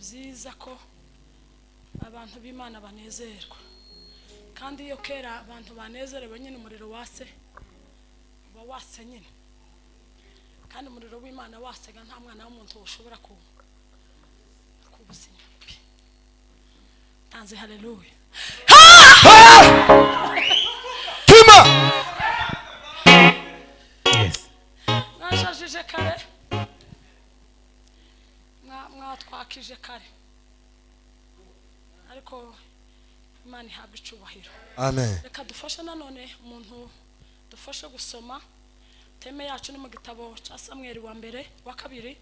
Byiza ko abantu b'Imana banezerwa, kandi iyo kera abantu banezerewe nyine, umuriro wase uba wase nyine. Kandi umuriro w'Imana wasega, nta mwana w'umuntu ushobora kuwuzimya pe. Tanze haleluya. Pima. Yes. Mwashajije kare, mwatwakije kare, ariko Imana ihabwa icubahiro. Amen. Reka dufashe nanone umuntu, dufashe gusoma. Thème yacu ni mu gitabo cya Samweri wa mbere, wa kabiri,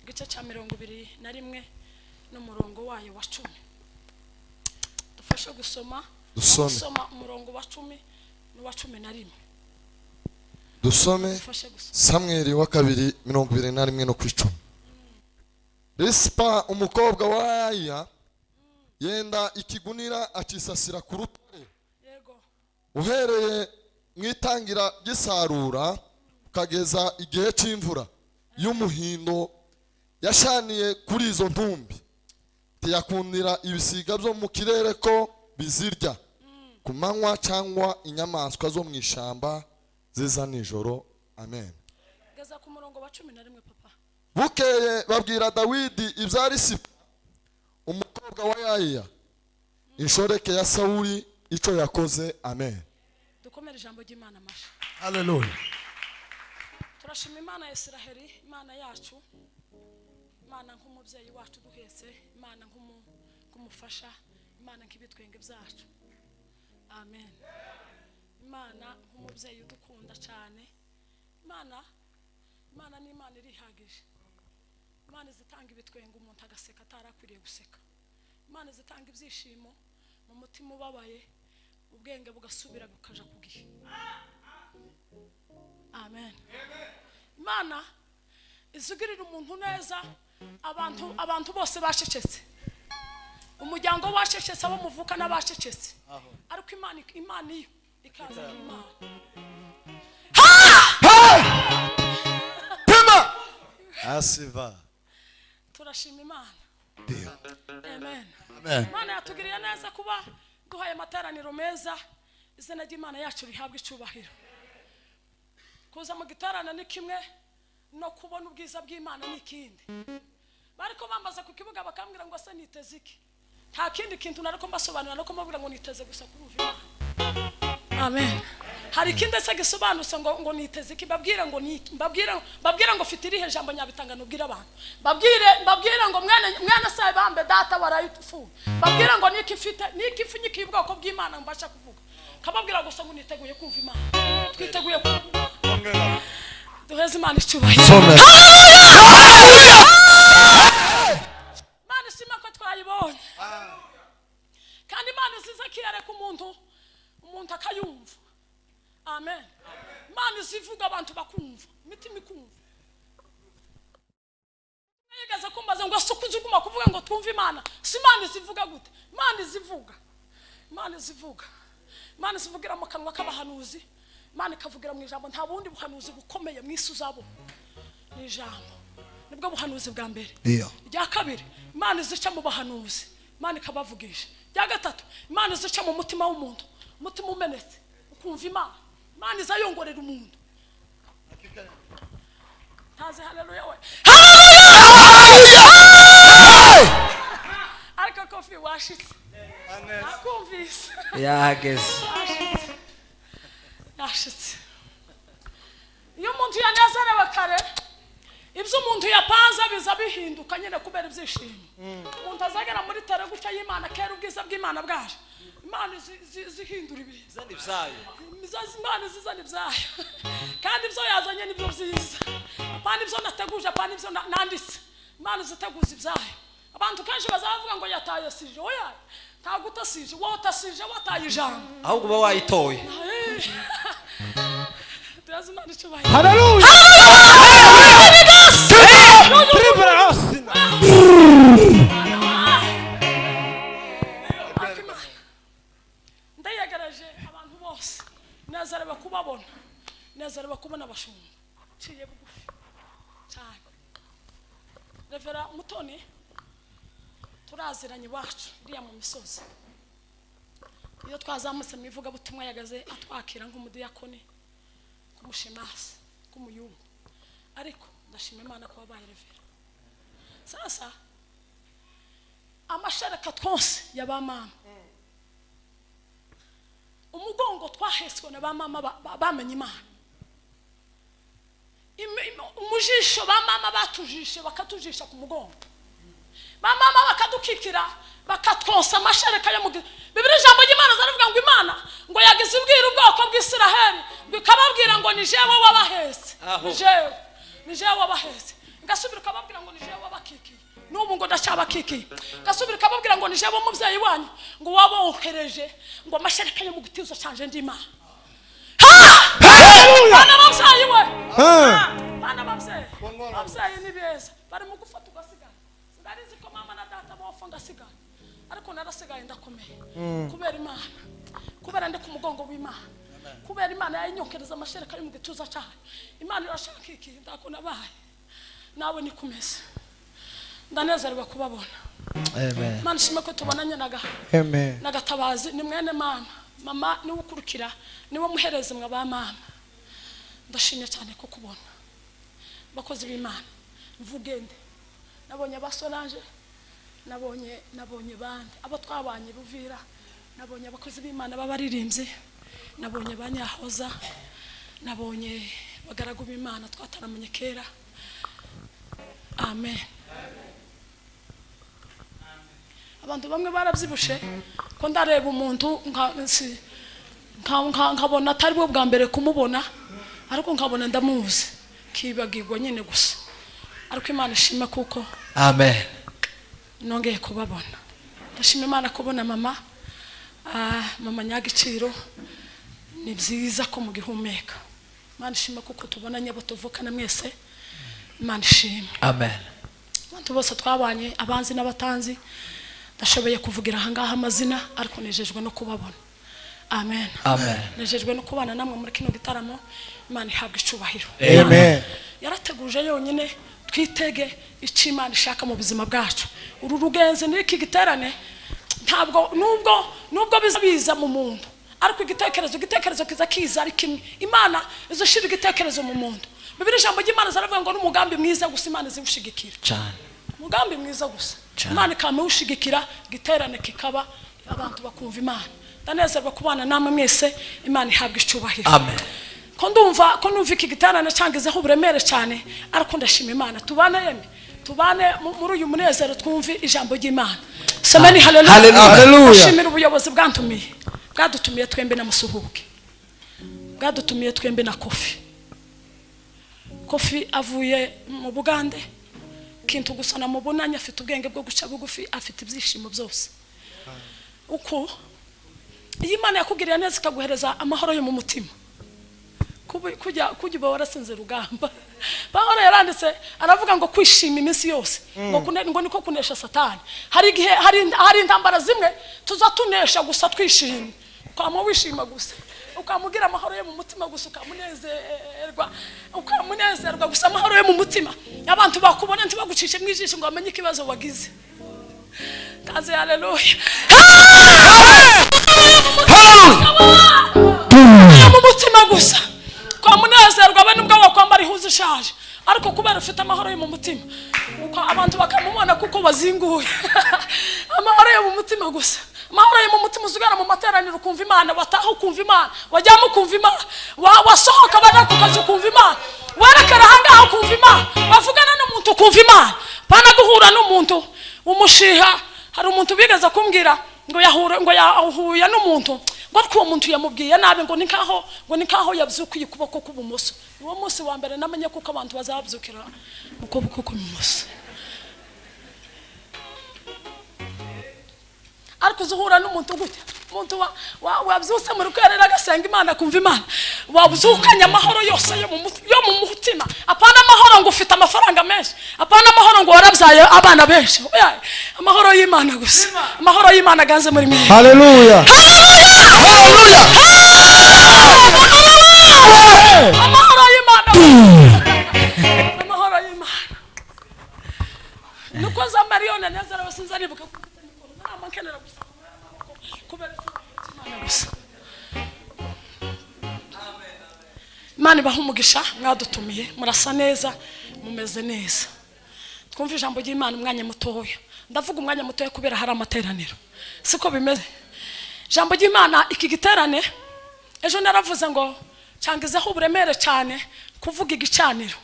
igice cya 21 n'umurongo wayo wa 10. Dufashe gusoma. Dusome. Gusoma umurongo wa 10 n'uwa 11. Dusome. Dufashe gusoma. Samweli wa kabiri 21 no ku 10. Risipa umukobwa wa Aya yenda ikigunira, akisasira ku rutare. Uhereye mu itangira ry'isarura ukageza igihe cy'imvura y'umuhindo, yashaniye kuri izo ntumbi. Ntiyakundira ibisiga byo mu kirere ko bizirya ku manywa, cyangwa inyamaswa zo mu ishyamba ziza nijoro. Amen. Geza ku murongo wa 11, papa. Bukeye babwira Dawidi ibya Risipa umukobwa wa Yayiya, inshoreke ya Sawuli, icyo yakoze. Amen. Dukomere ijambo ry'Imana amashyi. Hallelujah. Turashima Imana ya Israheli, Imana yacu, Imana nk'umubyeyi wacu duhetse, Imana nk'umufasha, Imana nk'ibitwenge byacu. Amen. Imana nk'umubyeyi udukunda cyane. Imana ni Imana irihagije. Imana izitanga ibitwenge umuntu agaseka atarakwiriye guseka. Imana izitanga ibyishimo mu mutima ubabaye, ubwenge bugasubira bukaja ku gihe. Amen. Imana izugirira umuntu neza abantu bose bacecetse, umuryango wacecetse, abo muvuka n'abacecetse, ariko Imana iyo ikaza nk'Imana. Pima. Asiva. Turashima Imana. Ndio. Amen. Amen. Imana yatugiriye neza kuba duhaye amateraniro meza. Izina ry'Imana yacu rihabwa icubahiro. Kuza mu giterane ni kimwe, no kubona ubwiza bw'Imana ni ikindi. Bariko bambaza ku kibuga, bakambwira ngo: "Se niteze iki?" Nta kindi kintu nariko mbasobanurira, nuko mbabwira ngo niteze gusa kumva Imana. Amen. Hari ikindi se gisobanutse ngo niteze iki? Mbabwire ngo ni mbabwire ngo mfite irihe jambo nyabitanga nubwire abantu? Mbabwire ngo mwene se bambe data warayipfuye? Mbabwire ngo niki mfite, niki mfunyikiye ubwoko bw'Imana mbasha kuvuga? Kababwira gusa ngo niteguye kumva Imana. Twiteguye kumva Imana. Duheze Imana icyubahiro. Some. Imana ishima ko twayibonye. Kandi Imana iziza akiyereka umuntu akayumva. Amen. Imana izivuga abantu bakumva, imitima ikumva. Yigeze kumbaza ngo: "Se uko uguma kuvuga ngo twumve Imana, si Imana izivuga gute?" Imana izivuga, Imana izivuga, Imana izivugira mu kanwa k'abahanuzi, Imana ikavugira mu ijambo. Nta bundi buhanuzi bukomeye mu isi uzabona, ni ijambo, nibwo buhanuzi bwa mbere. Ndio. Irya kabiri, Imana izica mu bahanuzi, Imana ikabavugisha. Irya gatatu, Imana izica mu mutima w'umuntu, umutima umenetse ukumva Imana. Imana iza yongorera umuntu. Ntazi haleluya we. Ariko Kofi washitse, nakumvise. Yahageze. Yashitse, yashitse. Iyo umuntu yanezerewe kare, ibyo umuntu yapanze biza bihinduka nyine kubera ibyishimo. Umuntu azagera muri tere gutya y'Imana kera, ubwiza bw'Imana bwaje, Imana zihindura ibintu. Zana ibyayo. Imana izizana ibyayo, kandi ibyo yazanye nibyo byiza, apana ibyo nateguje, apana ibyo nanditse. Imana iziteguza ibyayo. Abantu kenshi bazavuga ngo yataye sujet. Oya, ntabwo utasije, wowe utasije, wataye ijambo. Ahubwo uba wayitoye. Tuyaze Imana icyubahiro. Hallelujah. Triple Austin. Ariko Imana, ndayegereje abantu bose, nezerewe kubabona, nezerewe kubona abashumba. Nciye bugufi cyane. Reverend Mutoni. Turaziranye iwacu iriya mu misozi. Iyo twazamutse mu ivugabutumwa yagaze atwakira nk'umudiyakoni, k'umushemasi, k'umuyumbu. Ariko ndashima Imana ko wabaye revera. Sasa amashereka twose ya ba mama, umugongo twahetswe na ba mama bamenye Imana, umujisho ba mama batujishe, bakatujisha ku mugongo, ba mama bakadukikira, bakatwosa amashereka yo mu Bibiri. Ijambo ry'Imana zaravuga ngo Imana ngo yagize ubwira ubwoko bw'Isiraheli, ngo ikababwira ngo ni jewe wabahetse, Aho. ni jewe, ni jewe wabahetse. Igasubira ikababwira ngo ni jewe wabakikiye, n'ubu ngo ndacyabakikiye. Igasubira ikababwira ngo ni jewe umubyeyi wanyu, ngo wabohereje ngo amashereka yo mu gituza canje ndi Imana. Bana babyeyi we, bana babyeyi, babyeyi ni beza, bari mu gufata ugasigara. Sinari nzi ko mama na data bopfa ngasigara, ariko narasigaye ndakomeye kubera Imana, kubera ndi ku mugongo w'Imana, kubera Imana yayinyokereza amashereka yo mu gituza cyayo. Imana irashaka iki ndako nabaye nawe nikumeze. Ndanezerwa kubabona. Amen. Imana ishimwe ko tubonanye naga Amen. nagatabazi ni mwene mama. Mama niwe ukurikira, niwe muherezi mwa ba mama. Ndashimye cyane ko kubona abakozi b'Imana. Mvugende nabonye aba Solange, nabonye bande abo twabanye Buvira, nabonye abakozi b'Imana b'abaririmbyi, nabonye ba Nyahoza, nabonye abagaragu b'Imana twataramanye kera. Amen. Abantu bamwe barabyibushe ko ndareba umuntu nkabona atari bwo bwa mbere kumubona, ariko nkabona ndamuzi, kibagirwa nyine gusa. Ariko Imana ishime kuko Amen. nongeye kubabona. Ndashima Imana kubona mama, mama Nyagiciro. Ni byiza ko mugihumeka. Imana ishime kuko tubonanye abo tuvukana mwese. Imana ishime. Amen. Abantu bose twabanye, abanzi n'abatanzi, ndashoboye kuvugira ahangaha amazina, ariko nejejwe no kubabona. Amen. Amen. Nejejwe no kubana namwe muri kino gitaramo. Imana ihabwa icubahiro. Amen. Yarateguje yonyine. Twitege icyo Imana ishaka mu buzima bwacu. Uru rugenzi n'iki giterane, ntabwo nubwo biza biza mu muntu, ariko igitekerezo kiza kiza ari kimwe. Imana izoshira igitekerezo mu muntu. Bibiri ijambo ry'Imana zaravuga ngo n'umugambi mwiza gusa Imana iziwushigikira. Cyane. Umugambi mwiza gusa Cyane. Imana ikamuwushigikira, giterane kikaba, abantu bakumva Imana. Ndanezerwa kubana namwe mwese. Imana ihabwa icubahiro. Amen. Ko numva iki giterane cyangizeho uburemere cyane, ariko ndashima Imana. Tubane yemwe, tubane muri uyu munezero, twumve ijambo ry'Imana. Semeni haleluya. Hallelujah. Hallelujah. Ndashimira ubuyobozi bwantumiye, bwadutumiye twembi na Musuhuke, bwadutumiye twembi na Kofi. Kofi avuye mu Bugande, kintu gusa namubonanye afite ubwenge bwo guca bugufi, afite ibyishimo byose. Uko iyo Imana yakugiriye neza ikaguhereza amahoro yo mu mutima, kujya uba warasinze rugamba. Pawulo yaranditse aravuga ngo kwishima iminsi yose ngo niko kunesha Satani. Hari igihe hari intambara zimwe tuza tunesha gusa twishimye, ukama wishima gusa, ukamugira amahoro yo mu mutima gusa, ukamunezerwa gusa, amahoro yo mu mutima. Abantu bakubona ntibagucishe mu ijisho ngo bamenye ikibazo wagize. Kaze haleluya. Yo mu mutima gusa, twamunezerwa be nubwo wakwambara ihuzu ishaje, ariko kubera ufite amahoro yo mu mutima, uko abantu bakamubona kuko bazinguye. Amahoro yo mu mutima gusa, amahoro yo mu mutima. Uzugara mu materaniro ukumva Imana, wataha ukumva Imana, wajyamo ukumva Imana, wasohoka bajya ku kazi ukumva Imana, werekera ahangaha ukumva Imana, wavugana n'umuntu ukumva Imana. Pana guhura n'umuntu umushiha. Hari umuntu bigeze kumbwira ngo yahure, ngo yahuye n'umuntu, ngo ariko uwo muntu yamubwiye nabi, ngo ni nkaho yabyukiye ukuboko k'ubumoso. Uwo munsi wa mbere namenye kuko abantu bazabyukira mu kuboko k'ubumoso. Ariko uzuhura n'umuntu gutya, umuntu wabyutse mu rukerera agasenga Imana akumva Imana, wabyukanye amahoro yose yo mu mutima. Apana amahoro ngo ufite amafaranga menshi, apana amahoro ngo warabyaye abana benshi. Oya, amahoro y'Imana gusa, amahoro y'Imana aganze muri mwe. Hallelujah. Hallelujah. Amahoro y'Imana, amahoro y'Imana. Nuko za Marione nezerewe, sinzaribuka ko mfite Mba nkenera gusa kumera amaboko kubera icyubahiro cy'Imana gusa. Imana ibaha umugisha, mwadutumiye, murasa neza, mumeze neza. Twumve ijambo ry'Imana umwanya mutoya. Ndavuga umwanya mutoya kubera hari amateraniro, siko bimeze? Ijambo ry'Imana iki giterane, ejo naravuze ngo cyangizeho uburemere cyane kuvuga igicaniro.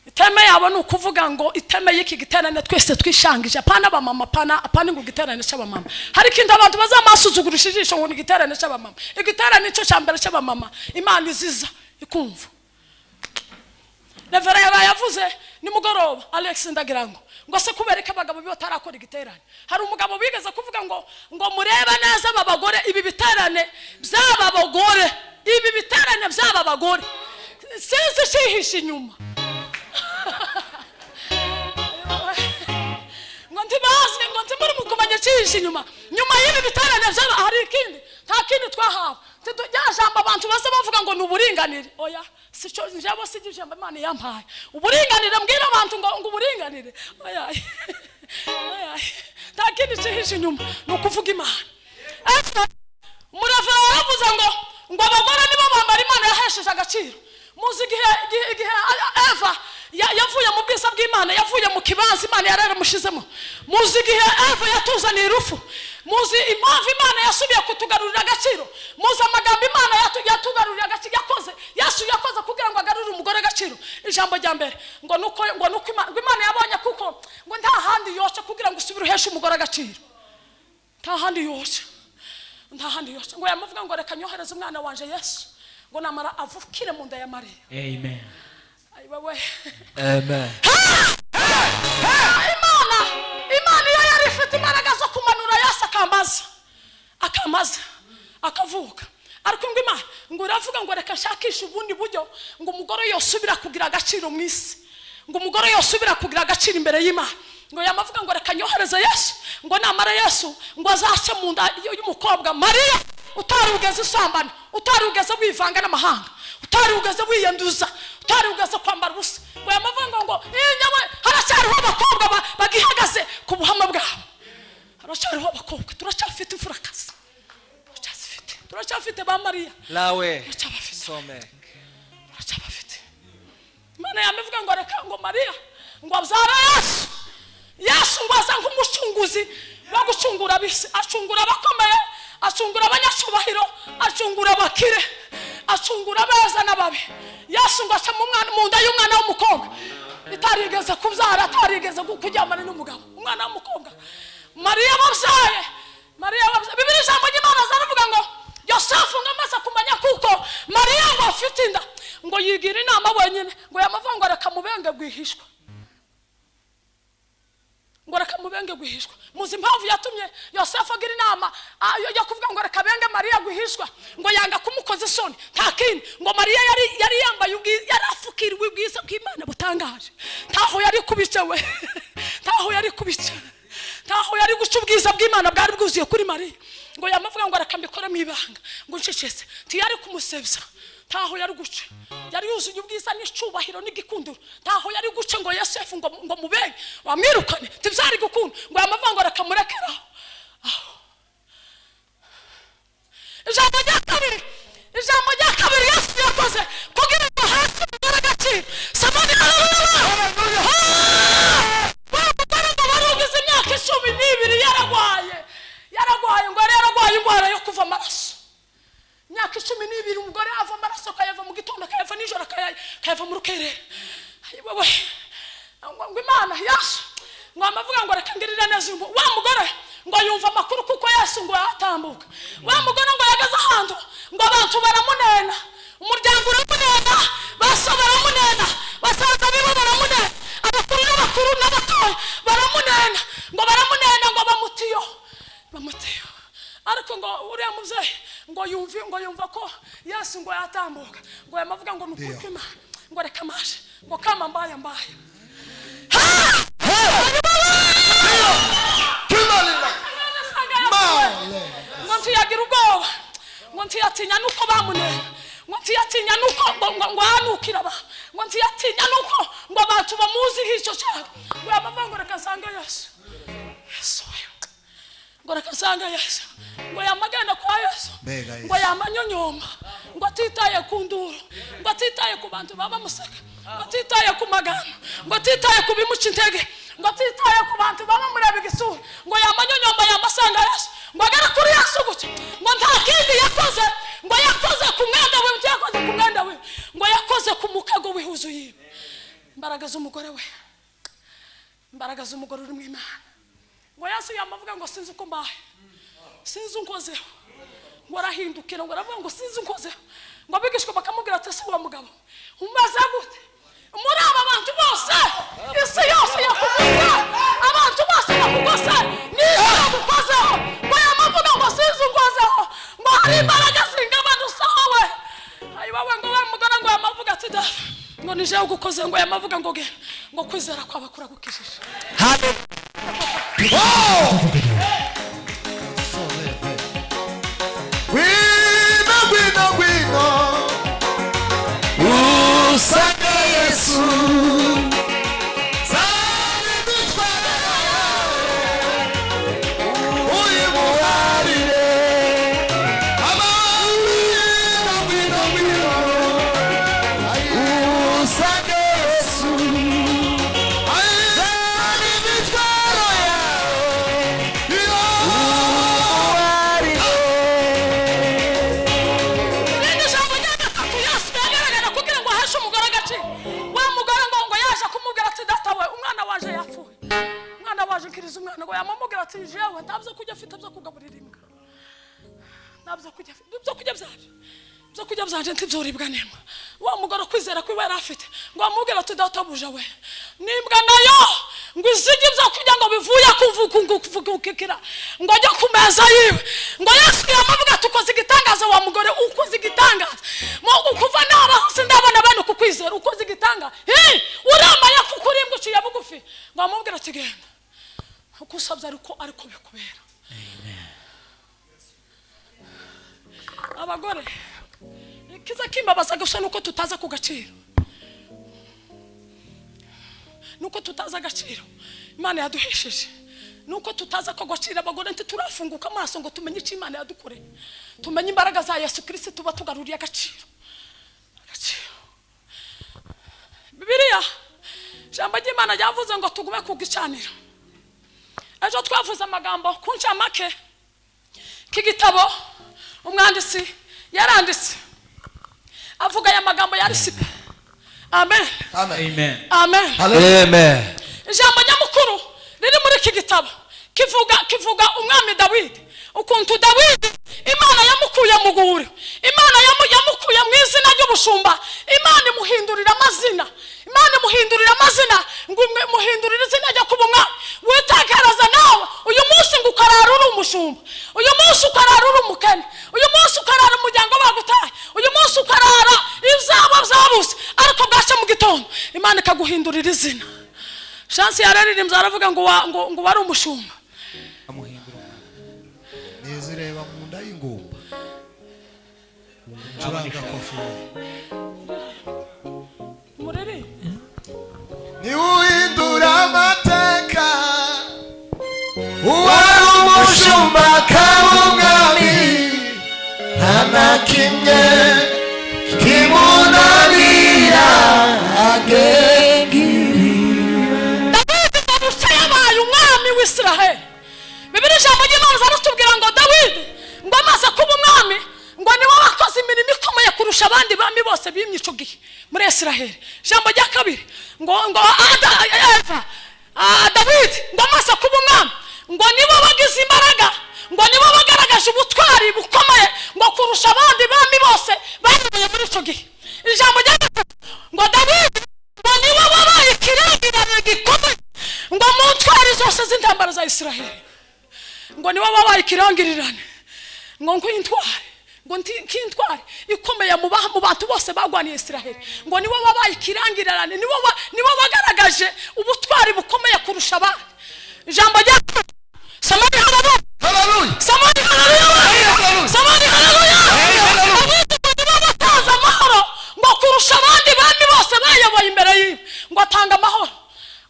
Iteme yabo ni ukuvuga ngo iteme y'iki giterane twese twishangije, apana abamama, apana ngo igiterane cy'abamama. Hari ikindi abantu bazamasuzugurisha ijisho ngo ni igiterane cy'abamama. Igiterane cyo cya mbere cy'abamama, Imana iziza ikumva. Revera yaraye yavuze nimugoroba, Alex, ndagira ngo se kubereka abagabo bi batarakora igiterane. Hari umugabo wigeze kuvuga ngo murebe neza aba bagore, ibi biterane by'aba bagore, ibi biterane by'aba bagore, sinzi icyihishe inyuma. Ngo ntibazi, ngo ntimuri mu kumenya icyihishe inyuma. Nyuma y'ibi biterane by'aba hari ikindi, nta kindi twahawe. Rya jambo abantu baza bavuga ngo ni uburinganire, oya, si cyo. Njyewe si ijambo Imana yampaye uburinganire, mbwira abantu ngo uburinganire, oya oya, nta kindi cyihishe inyuma, ni ukuvuga Imana. Umurevera yaravuze ngo abagore nibo bambara Imana yahesheje agaciro. Muzi igihe Eva yavuye mu bwiza bw'Imana, yavuye mu kibanza Imana yari yaramushizemo. Muzi igihe Eva yatuzaniye urufu. Muzi impamvu Imana yasubiye kutugarurira agaciro. Muzi amagambo Imana yatugarurira agaciro yakoze, Yesu yakoze kugira ngo agarurire umugore agaciro. Ijambo rya mbere ngo nuko Imana yabonye kuko ngo nta handi yoshe kugira ngo usubire uheshe umugore agaciro. Nta handi yoshe, nta handi yoshe. Ngo yamuvuga ngo reka nyohereze umwana wanje Yesu, ngo namara avukire mu nda ya Mariya. Amen. Ayiwewe. Amen. Imana iyo yari ifite imbaraga zo kumanura Yesu akamaza akavuka. Ariko ngo Imana ngo iravuga ngo reka nshakishe ubundi buryo ngo umugore yosubira kugira agaciro mu isi, ngo umugore yosubira kugira agaciro imbere y'Imana. Ngo yamavuga ngo reka nyohereze Yesu, ngo namara Yesu ngo azace mu nda y'umukobwa Mariya utari ugeze usambana, utari ugeze wivanga n'amahanga, utari ugeze wiyanduza, utari ugeze kwambara ubusa. Ngo yamavuga ngo nyawe haracyariho abakobwa bagihagaze ku buhamya bwabo. Haracyariho abakobwa, turacyafite imfurakazi, turacyafite ba Mariya, Lawe turacyabafite, Somek. turacyabafite. Imana yamivuga ngo reka ngo Mariya ngo abyara Yesu. Yesu ngo aza nk'umucunguzi wo gucungura ab'isi, acungura abakomeye, acungura abanyacyubahiro, acungura abakire, acungura abeza n'ababi. Yesu ngo aca mu nda y'umwana w'umukobwa itarigeze kubyara, atarigeze kuryamana n'umugabo, umwana w'umukobwa Mariya wabyaye. Mariya wabyaye. Bibiliya ijambo ry'Imana zaravuga ngo Yosefu ngo amaze kumenya kuko Mariya ngo afite inda, ngo yigira inama wenyine, ngo yamavuga ngo reka mubenge rwihishwa, ngo reka mubenge rwihishwa. Muzi impamvu yatumye Yosefu agira inama yo kuvuga ngo reka benge Mariya rwihishwa? Ngo yanga kumukoza isoni, nta kindi. Ngo Mariya yari yambaye yari afukiriwe ubwiza bw'Imana butangaje. Ntaho yari kubica we, ntaho yari kubica, ntaho yari guca ubwiza bw'Imana bwari bwuzuye kuri Mariya. Ngo yamavuga ngo reka mbikore mu ibanga, ngo ncecetse, ntiyari kumusebya, ntaho yari guca, yari yuzuye ubwiza n'icyubahiro n'igikundiro, ntaho yari guca ngo Yosefu ngo mubenge wamwirukane, ntibyari gukunda. Ngo yamavuga ngo reka murekeraho. Ijambo rya kabiri, ijambo rya kabiri Yesu yakoze kugira ngo hasi umugore agaciro. Samani wa mugore ngo wari ugize imyaka 12 yaragwaye, yaragwaye, ngo yari yaragwaye indwara yo kuva amaraso. Imyaka 12 umugore ava amaraso, akayava mu gitondo, akayava nijoro, akayava mu rukerera. Ayiwewe, ngo Imana Yesu ngo amavuga ngo reka ngirire neza uyu wa mugore. Ngo yumva amakuru kuko Yesu ngo yatambuka. Wa mugore ngo yageze ahantu ngo abantu baramunena, umuryango uramunena, baso baramunena, basaza bibo baramunena, abakuru n'abakuru n'abatoya baramunena, ngo baramunena, ngo bamutiyo, bamutiyo. Ariko ngo uriya mubyeyi ngo yumve, ngo yumva ko Yesu ngo yatambuka, ngo yamavuga ngo nukuri kw'Imana, ngo reka maje, ngo kama mbaya mbaya. Ngo ntiyagira ubwoba, ngo ntiyatinya nuko bamunena, ngo ntiyatinya nuko ngo ahanukira abantu, ngo ntiyatinya nuko ngo abantu bamuziho icyo cyago. Ngo yamavuga ngo reka nsange Yesu. Yesu we. Ngo reka nsange Yesu. Ngo yamagenda kwa Yesu. Mbega Yesu. Ngo yamanyonyoma, ngo atitaye ku nduru, ngo atitaye ku bantu baba museka, ngo atitaye ku magambo, ngo atitaye ku bimuca intege, ngo atitaye ku bantu baba mureba igisura, ngo yamanyonyoma, yamasanga Yesu. Ngo agere kuri Yesu gutya, ngo nta kindi yakoze, ngo yakoze ku mwenda wiwe, yakoze ku mwenda wiwe, ngo yakoze ku mukago w'ihuzu yiwe. Imbaraga z'umugore we, imbaraga z'umugore uri mu Imana. Ngo Yesu yamavuga ngo sinzi uko mbaye, sinzi unkozeho. Ngo arahindukira, ngo aravuga ngo sinzi unkozeho. Ngo abigishwa bakamubwira ati: "Ese wa mugabo, umaze gute muri aba bantu bose? Isi yose yakugose, abantu bose bakugose, niba bagukozeho." Ngo yamavuga ngo sinzi unkozeho, ngo hari imbaraga zingabana usawe ayiwawe. Ngo wa mugore ngo yamavuga ati: "Da, ngo nije ugukoze." Ngo yamavuga ngo genda, ngo kwizera kwawe kuragukijije. Ngwino, ngwino, ngwino usange Yesu. Zana imitwaro yawe uyimuharire. Ngwino, ngwino, ngwino usange Yesu. Zana imitwaro yawe uyimuharire. Irindi jambo rya gatatu Yesu yagaragara kugira ngo aheshe umugore agaciro. Wa mugore ngo yaje kumubwira ati: "Data we, umwana waje yapfuye, umwana waje, nkiriza umwana." Ngo yamamubwira ati: "Jewe nta byo kurya afite byo kugaburira imbwa, nta byo kurya afite, ibyo kurya byanje, ibyo kurya byanje ntibyoribwa n'imbwa." Wa mugore kwizera kwiwe yari afite, ngo amubwira ati: "Databuja we, n'imbwa nayo ngo izirye ibyo kurya ngo bivuye kuvukira ngo ajye ku meza yiwe." Ngo Yesu yamavuga ati: "Ukoze igitangaza, wa mugore, ukoze igitangaza. Kuva nabaho sindabona bene uku kwizera. Ukoze igitangaza. Hi, uramaye kuko uri imbwa uciye bugufi." Ngo amubwira ati: "Genda, uko usabye ariko bikubera." Abagore, ikiza kimbabaza gusa nuko tutaza ku gaciro, nuko tutazi agaciro Imana yaduhesheje, nuko tutazi ako gaciro. Abagore ntiturafunguka amaso ngo tumenye icyo Imana yadukoreye, tumenye imbaraga za Yesu Kirisiti tuba tugaruriye agaciro, agaciro. Bibiliya, ijambo ry'Imana ryavuze ngo tugume ku gicaniro. Ejo twavuze amagambo ku ncamake k'igitabo. Umwanditsi yaranditse avuga aya magambo ya Risipa. Amen. Amen. Amen. Amen. Ijambo nyamukuru riri muri iki gitabo kivuga umwami Dawidi, ukuntu Dawidi Imana yamukuye mu rwuri, Imana yamukuye mu izina ry'ubushumba, Imana imuhindurira amazina, Imana imuhindurira amazina, ngo imuhindurire izina ryo kuba umwami. Witekereza nawe uyu munsi ngo ukarara uri umushumba, uyu munsi ukarara uri umukene, uyu munsi ukarara umuryango bagutaye, uyu munsi ukarara ibyabo byabuze, ariko bwacya mu gitondo Imana ikaguhindurira izina. Shansi yararirimbye aravuga ngo wari umushumba. Amuhindura. Nizireba mu nda y'ingumba, ncuranga kofi. Muriri. Niwuhindura amateka, uwari umushumba akaba umwami, nta na kimwe kimunanira agenga. Dawidi ngo bucya yabaye umwami w'Isiraheli. Bibiri, ijambo ry'Imana riratubwira ngo Dawidi ngo amaze kuba umwami, ngo niwe wakoze imirimo ikomeye kurusha abandi bami bose bimye ico gihe muri Isiraheli. Ijambo rya kabiri ngo Eva, Dawidi ngo amaze kuba umwami, ngo nibo bagize imbaraga, ngo nibo bagaragaje ubutwari bukomeye ngo kurusha abandi bami bose bayoboye muri ico gihe. Ijambo rya gatatu ngo Dawidi ngo niwe wabaye ikirangirire gikomeye ngo mu ntwari zose z'intambara za Isiraheli, ngo niwe wabaye ikirangirirane ngo nk'intwari, ngo nk'intwari ikomeye mu bantu bose bagwaniye Isiraheli, ngo niwe wabaye ikirangirirane, niwe wagaragaje ubutwari bukomeye kurusha abandi. Ijambo rya samani, haleluya. Haleluya. Samani, haleluya. Haleluya. Samani, haleluya. Haleluya. Dawidi ngo niwe watanze amahoro ngo kurusha abandi bami bose bayoboye imbere yiwe, ngo atanga amahoro,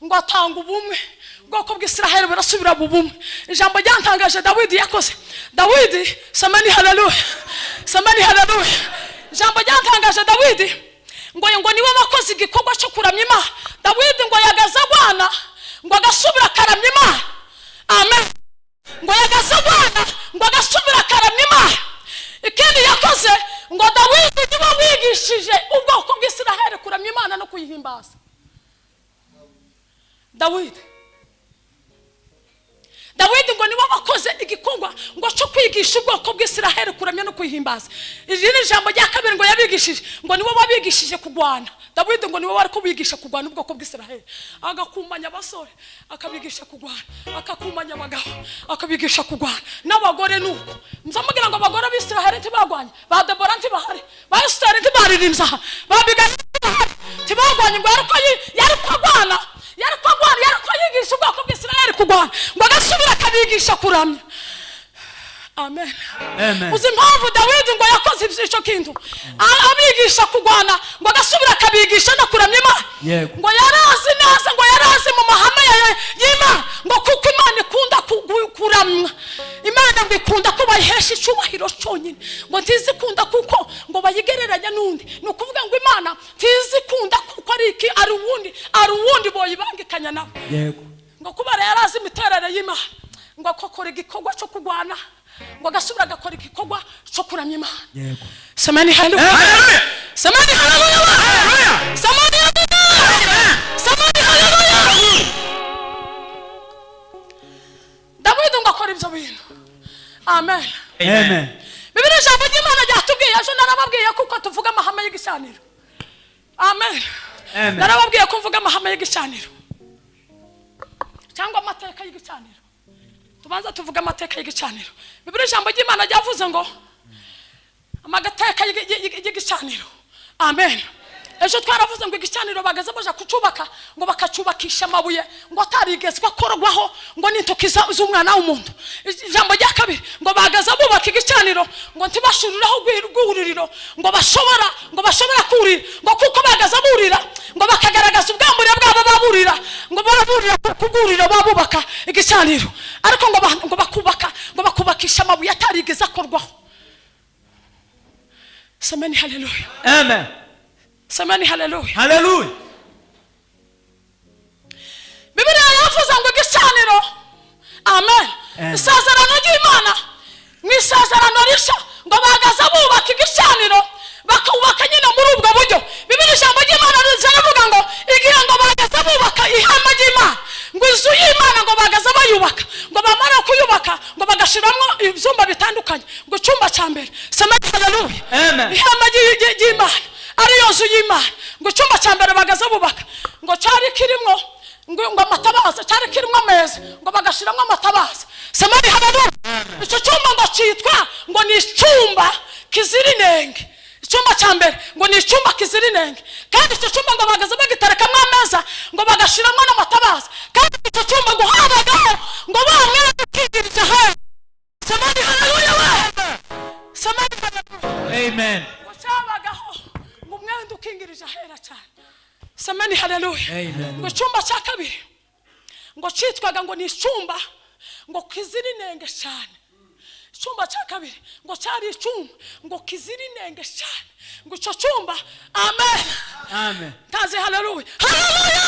ngo atanga ubumwe, ubwoko bw'Isiraheli burasubira. Agasubira bubumwe. Ijambo ryantangaje Dawidi yakoze, Dawidi, samani haleluya, samani haleluya. Ijambo ryantangaje Dawidi ngo niwe wakoze igikorwa cyo kuramya Imana. Dawidi ngo yagaza agwana, ngo agasubira akaramya Imana. Amen. Ngo yagaza agwana, ngo agasubira akaramya Imana. Ikindi yakoze, ngo Dawidi niwe wigishije ubwoko bw'Isiraheli kuramya Imana no kuyihimbaza. Dawidi ngo nibo bakoze igikorwa ngo cyo kwigisha ubwoko bw'Isiraheli kuramya no kuyihimbaza. Iri ni ijambo rya kabiri ngo yabigishije, ngo nibo wabigishije kugwana. Dawidi ngo niwe wari kubigisha kugwana ubwoko bw'Isiraheli, agakumanya abasore akabigisha kugwana, akakumanya abagabo akabigisha kugwana, n'abagore nuko. Muzamubwira ngo abagore b'Isiraheli ntibagwanye, ba Debora ntibahari, ba Esiteri ntibaririmbye aha, ba Abigayili ntibahari, ntibagwanye. Ngo yari kugwana, yari kugwana, yari kuyigisha ubwoko bw'Isiraheli kugwana, ngo agasubira akabigisha kuramya. Amen. Amen. Uzi impamvu Dawidi ngo yakoze icyo kintu, abigisha kugwana, ngo agasubira akabigisha no kuramya Imana? Yego. Ngo yarazi neza, ngo yarazi mu mahame y'Imana, ngo kuko Imana ikunda kuramwa. Imana ngo ikunda ko bayihesha icyubahiro cyonyine, ngo ntizikunda kuko ngo bayigereranya n'undi. Ni ukuvuga ngo Imana ntizikunda kuko ari iki, ari uwundi, ari uwundi boyibangikanya nawe. Yego. Ngo kubera yarazi imiterere y'Imana, ngo akokora igikorwa cyo kugwana, ngo agasubira agakora igikorwa cyo kuramya Imana. Yego. Semeni haleluya, semeni haleluya, semeni haleluya, semeni haleluya. Dawidi ngo akora ibyo bintu. Amen. Amen. Bibiri, ijambo ry'Imana ryatubwiye ejo, narababwiye kuko tuvuga amahame y'igicaniro. Amen. Amen. Narababwiye ko mvuga amahame y'igicaniro cyangwa amateka y'igicaniro. Tubanza tuvuga amateka y'igicaniro. Bibiri, ijambo ry'Imana ryavuze ngo amateka y'igicaniro. Amen. Ejo twaravuze ngo igicaniro bagaze baja kucubaka, ngo bakacubakisha amabuye ngo atarigezwe akorwaho ngo n'intoki z'umwana w'umuntu. Ijambo rya kabiri, ngo bagaze bubaka igicaniro, ngo ntibashuriraho rw'ururiro, ngo bashobora kurira, ngo kuko bagaze burira, ngo bakagaragaza ubwambure bwabo baburira, ngo baraburira ku bwuriro babubaka igicaniro. Ariko ngo bakubaka, ngo bakubakisha amabuye atarigeze akorwaho. Semeni haleluya. Amen. Semeni haleluya. Hallelujah. Bibiliya yavuze ngo igicaniro, amen, Amen. isezerano ry'Imana, mu isezerano rishya, ngo bagaza bubaka igicaniro, bakubaka nyine muri ubwo buryo. Bibiliya, ijambo ry'Imana riza rivuga ngo igihe ngo bagaza bubaka ihema ry'Imana, ngo inzu y'Imana, ngo bagaza bayubaka, ngo bamara kuyubaka, ngo bagashyiramo ibyumba bitandukanye. Ngo icyumba cya mbere, semeni haleluya, Amen. ihema ry'Imana ariyo nzu y'Imana, ngo icyumba cya mbere bagaza bubaka, ngo cyari kirimo ngo amatabaza, cyari kirimo ameza, ngo bagashyiramo amatabaza. Semeni haleluya. Icyo cyumba ngo cyitwa ngo ni icyumba kizira inenge. Icyumba cya mbere ngo ni icyumba kizira inenge. Kandi icyo cyumba ngo bagaza bagiterekamo ameza, ngo bagashyiramo n'amatabaza. Kandi icyo cyumba ngo habagaho ngo wa mwenda ukingirije ahera. Semeni haleluya we, semeni haleluya. Amen. Ngo cyabagaho ngo umwenda ukingirije ahera cyane. Semeni haleluya. Amen. Ngo icyumba cya kabiri ngo cyitwaga ngo ni icyumba ngo kizira inenge cyane. Icyumba cya kabiri ngo cyari icyumba ngo kizira inenge cyane. Ngo icyo cyumba, amen. Amen. Ntazi haleluya, haleluya.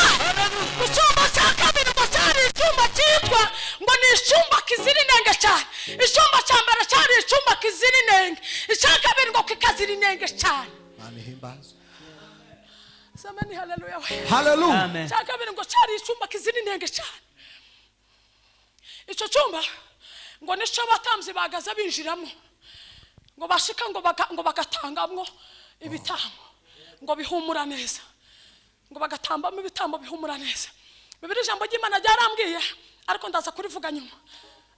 Icyumba cya kabiri ngo cyari icyumba cyitwa ngo ni icyumba kizira inenge cyane. Icyumba cya mbere cyari icyumba kizira inenge, icya kabiri ngo kikazira inenge cyane. Imana ihimbazwe. Semeni haleluya we. Haleluya. Amen. Cya kabiri ngo cyari icyumba kizira inenge cyane. Icyo cyumba ngo nicyo abatambyi bagaza binjiramo, ngo bashika ngo bagatangamwo ibitambo ngo bihumura neza, ngo bagatambamo ibitambo bihumura neza. Bibiri, ijambo ry'Imana ryarambwiye, ariko ndaza kurivuga nyuma.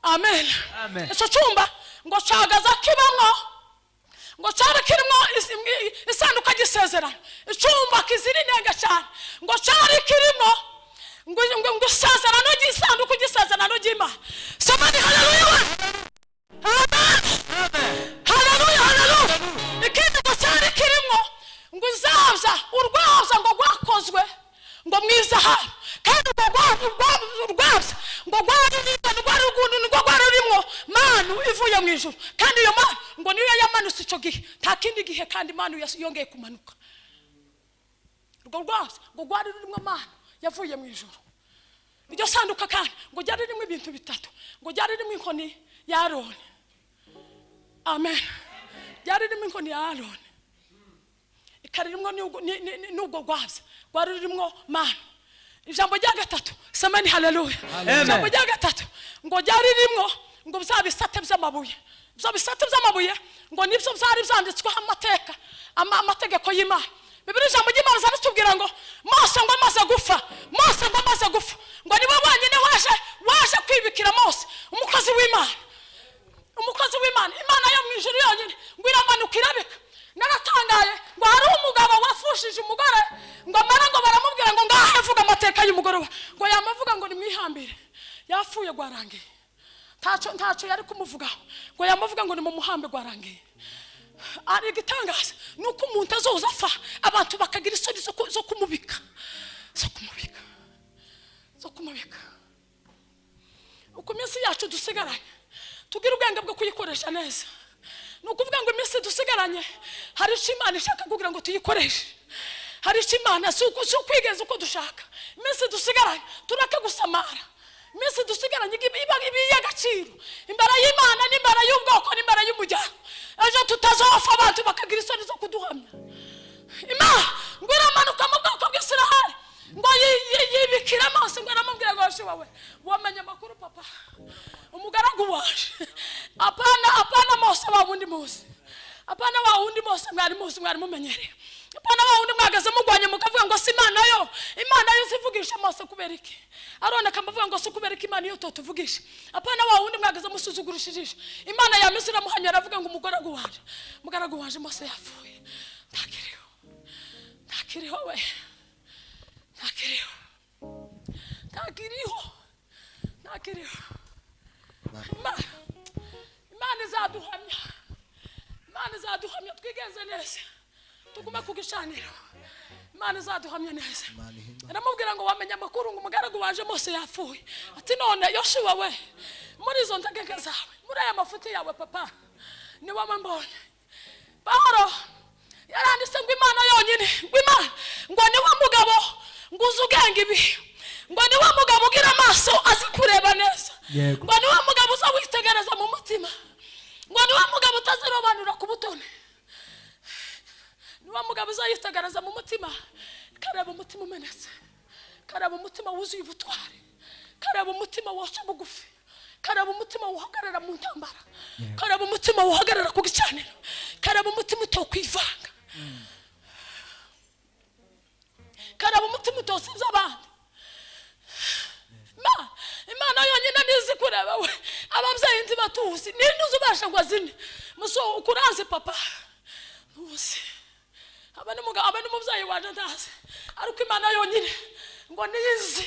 Amen. Amen. Icyo cyumba ngo cyagaza kibamwo, ngo cyari kirimo isanduka ry'isezerano. Icyumba kizira inenge cyane ngo cyari kirimo ngo isezerano ry'isanduku ry'isezerano ry'Imana. Somani haleluya we, amen, haleluya, haleluya. Ikindi ngo cyari kirimo ngo izabya urwabya ngo rwakozwe ngo mu izahabu, kandi urwo urwabya ngo rwari Manu ivuye mu ijuru, kandi iyo manu ngo niyo yamanutse icyo gihe, nta kindi gihe kandi manu yongeye kumanuka. Urwo rwabyo ngo rwari rurimo manu yavuye mu ijuru. Iryo sanduka kandi ngo ryari ririmo ibintu bitatu: ngo ryari ririmo inkoni ya Aroni, amen, ryari ririmo inkoni ya Aroni, ikaririmo n'ubwo rwabyo rwari rurimo manu. Ijambo rya gatatu, semeni haleluya. Amen. Ijambo rya gatatu ngo ryari ririmo ngo bya bisate by'amabuye. Ibyo bisate by'amabuye ngo nibyo byari byanditsweho amateka, amategeko y'Imana. Bibiri, ijambo ry'Imana ritubwira ngo Mose ngo amaze gupfa, Mose ngo amaze gupfa, ngo niwe wenyine waje kwibikira Mose, umukozi w'Imana, umukozi w'Imana. Imana yo mu ijuru yonyine ngo iramanuka irabika. Naratangaye, ngo hari umugabo wafushije umugore, ngo amara ngo baramubwira ngo ngahe avuga amateka y'umugore we, ngo yamavuga ngo nimwihambire, yapfuye, rwarangiye, ntacyo yari kumuvugaho. Ngo yamavuga ngo nimumuhambe, rwarangiye. Ari igitangaza ni uko umuntu azoza apfa, abantu bakagira isoni zo kumubika, zo kumubika, zo kumubika. Uko iminsi yacu dusigaranye, tugire ubwenge bwo kuyikoresha neza. Ni ukuvuga ngo iminsi dusigaranye hari icyo Imana ishaka kugira ngo tuyikoreshe. Hari icyo Imana, si ukwigeza uko dushaka. Iminsi dusigaranye tureke gusamara. Iminsi dusigaranye iba iy'agaciro imbere y'Imana n'imbere y'ubwoko n'imbere y'umuryango, ejo tutazopfa abantu bakagira isoni zo kuduhamya. Imana ngo iramanuka mu bwoko bw'Isiraheli, ngo yibikira amaso, ngo aramubwira ngo: "Yoshuwa we, wamenye amakuru papa, umugaragu waje, apana, apana Mose wa wundi muzi, apana wa wundi Mose mwari muzi, mwari mumenyereye, apana wa wundi mwagaze mugwanye mukavuga ngo si Imana yo, Imana yo zivugisha Mose kubera iki? Aroni akamuvuga ngo si kubera iki Imana iyo totuvugisha? Apana wa wundi mwagaze musuzugurishije ijisho." Imana yamize iramuhanyura, aravuga ngo: "Umugaragu waje, umugaragu waje Mose yapfuye, ntakiriho, ntakiriho we, ntakiriho, ntakiriho, ntakiriho." Imana izaduhamya, Imana izaduhamya. Twigenze neza, tugume ku gicaniro, Imana izaduhamya neza. Imana ihimba. Aramubwira ngo: "Wamenye amakuru ngo umugaragu waje Mose yapfuye." Ati: "None Yoshuwa we, muri izo ntegeke zawe, muri aya mafuti yawe papa, ni wowe mbonye." Pawulo yaranditse ngo Imana yonyine, ngo Imana ngo ni we mugabo ngo uzi ugenga ibihe, ngo ni we mugabo ugira amaso azi kureba neza, ngo ni we mugabo uza witegereza mu mutima, ngo ni we mugabo utazirobanura ku butoni, ni wa mugabo uzayitegereza mu mutima, kareba umutima umenetse, kareba umutima wuzuye ubutwari, kareba umutima woca bugufi, kareba umutima wuhagarara mu ntambara, kareba umutima wuhagarara ku gicaniro, kareba umutima utokwivanga, kareba umutima utosibye abandi. Imana yonyine nizi kureba we. Ababyeyi ntibatuzi, ninde uzi ubasha ngo azine muso ukurazi papa? Ntuzi, aba ni umugabo, aba ni umubyeyi wanjye, ndazi, ariko Imana yonyine ngo niyizi.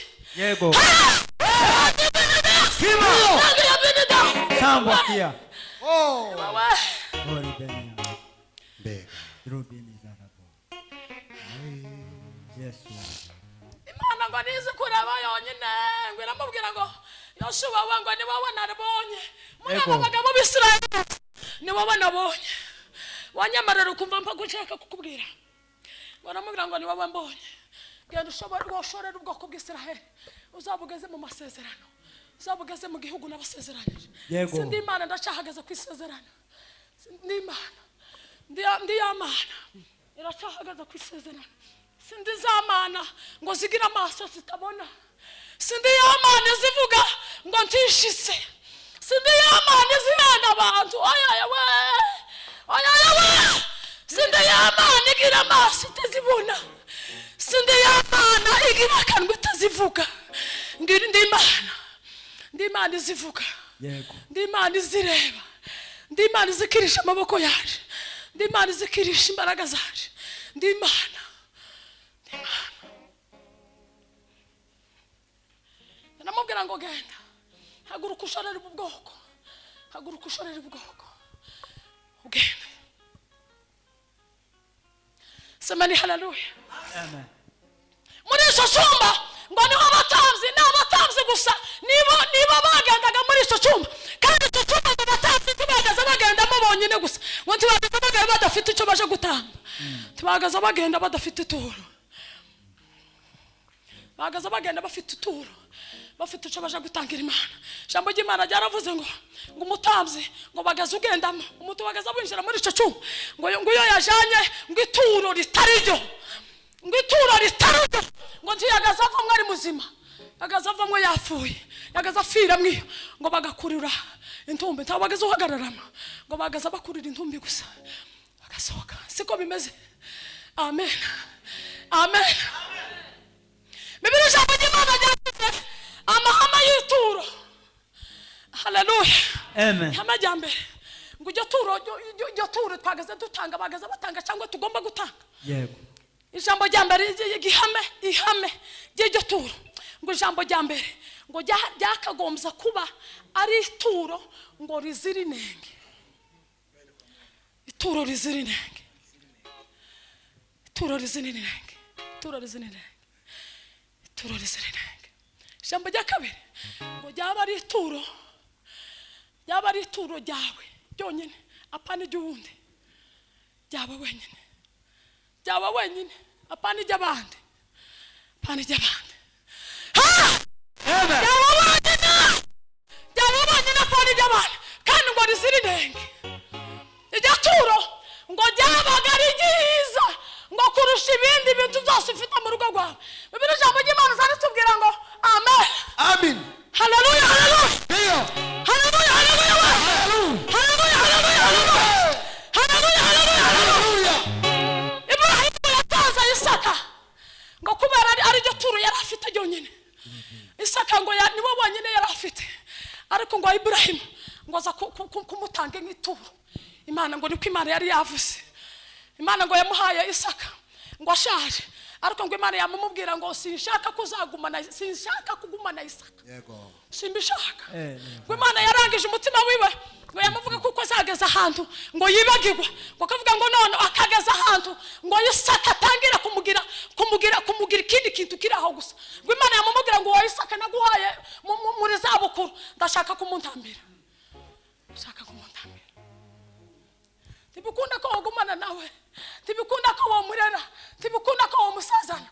Sangwa kia. Oh. Wowe. Ori beni. Mbega. Rubini zarabo. Yesu. Imana ngo nizi kureba yonyine, ngo iramubwira ngo: "Yoshuwa we, ngo ni wowe nabonye muri aba bagabo b'Isirayeli, ni wowe nabonye." Wanyemerera ukumva mpa gushaka kukubwira, ngo aramubwira ngo: "Ni wowe mbonye, genda ushobore woshorere ubwoko bw'Isirayeli, uzaba ugeze mu masezerano, uzaba ugeze mu gihugu n'abasezeranyije." Sindi Imana, ndacyahagaze ku isezerano. Ndi Imana, ndi ya Mana iracyahagaze ku isezerano. Sindi za mana ngo zigire amaso zitabona, sindi ya mana zivuga ngo ntishise, sindi ya mana zihana abantu, oya we, oya we, sindi ya mana igira amaso itazibona, sindi ya mana igira akanwa itazivuga. Ndi Imana, ndi Imana izivuga. Ndi Imana izireba, ndi Imana izikirisha amaboko yaje, ndi Imana izikirisha imbaraga zaje. Ndi Imana, ndi Imana. Ndamubwira ngo: "Genda, haguruka ushorere ubu bwoko, haguruka ushorere ubwoko, ugende." Semani haleluya. Amen. Muri icyo cyumba ngo niho abatambyi, ni abatambyi gusa nibo bagendaga muri icyo cyumba, kandi icyo cyumba ngo abatambyi baje gutamba, ntibagaza bagenda badafite ituro. Bagaza bagenda bafite ituro, bafite icyo baje gutangira Imana. Ijambo ry'Imana ryaravuze ngo umutambyi ngo bagaze ugendamo umutu, bagaza winjira muri icyo cyuma, ngo iyo yajanye ngo ituro ritari ryo, ngo ituro ritari ryo, ngo ntiyagaze avamo ari muzima, yagaze avamo yapfuye, yagaze apfira mwiyo. Ngo bagakurura intumbi, ntabwo bagaze uhagararamo, ngo bagaze bakurura intumbi gusa bagasohoka. Siko bimeze? Amen, amen. Bibiri, ijambo ry'Imana ryavuze amahame y'ituro. Haleluya. Amen. Ihame rya mbere, ngo iryo turo twagaze dutanga, bagaze batanga cyangwa tugomba gutanga. Yego. Ijambo rya mbere, ihame ry'iryo turo, ngo ijambo rya mbere, ngo ryakagombye kuba ari ituro ngo rizira inenge, ituro rizira inenge, ituro rizira inenge, ituro rizira inenge, ituro rizira inenge. Ijambo rya kabiri, ngo ryaba ari ituro, ryaba ari ituro ryawe ryonyine, apana iry'uwundi, ryawe wenyine, ryawe wenyine, apana iry'abandi, apana iry'abandi. Amen. Ryawe wenyine, ryawe wenyine, apana iry'abandi, kandi ngo rizira inenge. Iryo turo ngo ryabaga ari ryiza ngo kurusha ibindi bintu byose ufite mu rugo rwawe. Bibiri, ijambo ry'Imana ritubwira ngo amen. Amin. Haleluya, haleluya. Ndio. Haleluya, haleluya we. Haleluya, haleluya, haleluya, haleluya, haleluya, haleluya. Haleluya. Iburahimu yatanze Isaka ngo kubera ari ryo turo yari afite ryonyine. Isaka ngo niwe wenyine yari afite, ariko ngo Iburahimu ngo aza kumutanga nk'ituro Imana, ngo niko Imana yari yavuze. Imana ngo yamuhaye Isaka ngo ashaje, ariko ngo Imana yamumubwira ngo sinshaka kuzagumana, sinshaka kugumana Isaka. Yego. Simbishaka. Eh, ngo Imana yarangije umutima wiwe, ngo yamuvuga kuko azageza ahantu ngo yibagirwe, ngo akavuga ngo none akageza ahantu ngo Isaka atangira kumugira ikindi kintu kiri aho gusa. Ngo Imana yamumubwira ngo wowe Isaka naguhaye muri zabukuru, ndashaka kumuntambira, ndashaka kumuntambira. Ntibikunda ko wagumana nawe, ntibikunda ko wamurera, ntibikunda ko wamusazana.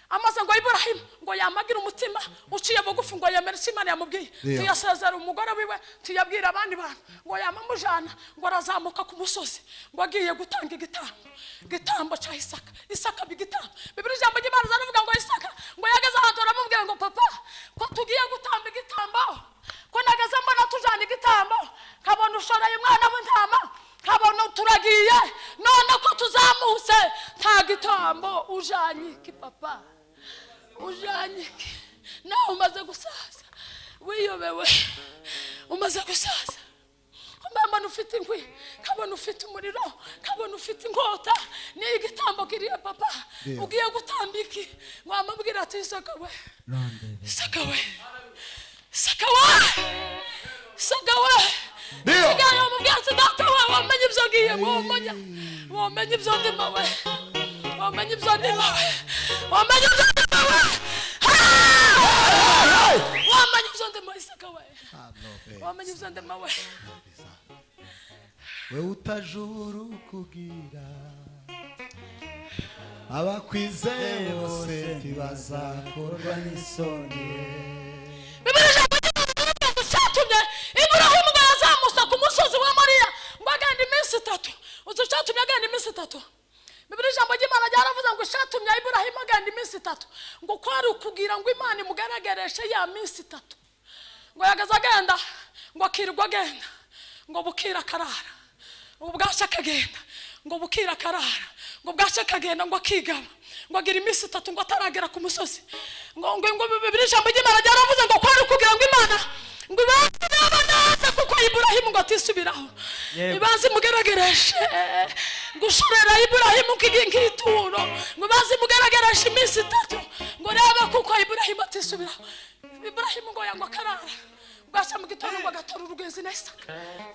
Amaze ngo Iburahimu ngo yamagira umutima uciye bugufi, ngo yemere icyo Imana yamubwiye. Iyo. Tuyasezera umugore wiwe, tuyabwira abandi bantu, ngo yamamujana, ngo arazamuka ku musozi, ngo agiye gutanga igitambo, igitambo cya Isaka. Isaka igitambo. Bibiri, ijambo ry'Imana zaravuga ngo Isaka ngo yageze ahantu aramubwira ngo papa, ko tugiye gutamba igitambo, ko nageze mbona tujana igitambo, nkabona ushoreye umwana w'intama, nkabona turagiye, none ko tuzamutse nta gitambo, ujanye iki papa? Ujanye iki? Nawe umaze gusaza, wiyobewe, umaze gusaza. Mbona ufite inkwi, nkabona ufite umuriro, nkabona ufite inkota, ni igitambo kiriya papa. Ndiyo. Ugiye gutamba iki? Wamubwira ati Isaka we, Rondebe. Isaka we, Isaka we, Isaka we. Ndiyo. Ngiye mubwira ati data we, wamenye ibyo ngiye, wamenye, wamenye ibyo ndimo we, wamenye ibyo ndimo we, wamenye ibyo ndimo we. Ah! Wamenye ibyo ndimo Isaka we, wamenye ibyo ndimo we. We utajuru kugira abakwizeye bose ntibazakorwa n'isoni. Bibiri, ijambo ry'Imana riravuga ngo icyatumye Iburahimu ngo yazamutse ku musozi wa Moriya ngo agenda iminsi 3, uzi icyatumye agenda iminsi 3? Bibiri, ijambo ry'Imana ryaravuze ngo icyatumye Iburahimu agenda iminsi 3, ngo kwari ukugira ngo Imana imugaragarishe ya minsi 3. Ngo yagaze agenda, ngo akirirwa agenda, ngo bukira akarara, ngo bwacya akagenda, ngo bukira akarara, ngo bwacya akagenda, ngo akigaba, ngo agira iminsi 3 ngo ataragera ku musozi. Ngo Bibiri, ijambo ry'Imana ryaravuze ngo kwari kugira ngo Imana ngo ibanze irebe neza kuko Iburahimu ngo atisubiraho. Yego. Ibanze imugaragarishe gushorera Iburahimu nk'ituro, ngo ibanze imugaragarishe iminsi 3, ngo rebe kuko Iburahimu atisubiraho. Iburahimu ngo yangwa akarara, bwacya mu gitondo ngo agatora urugenzi na Isaka,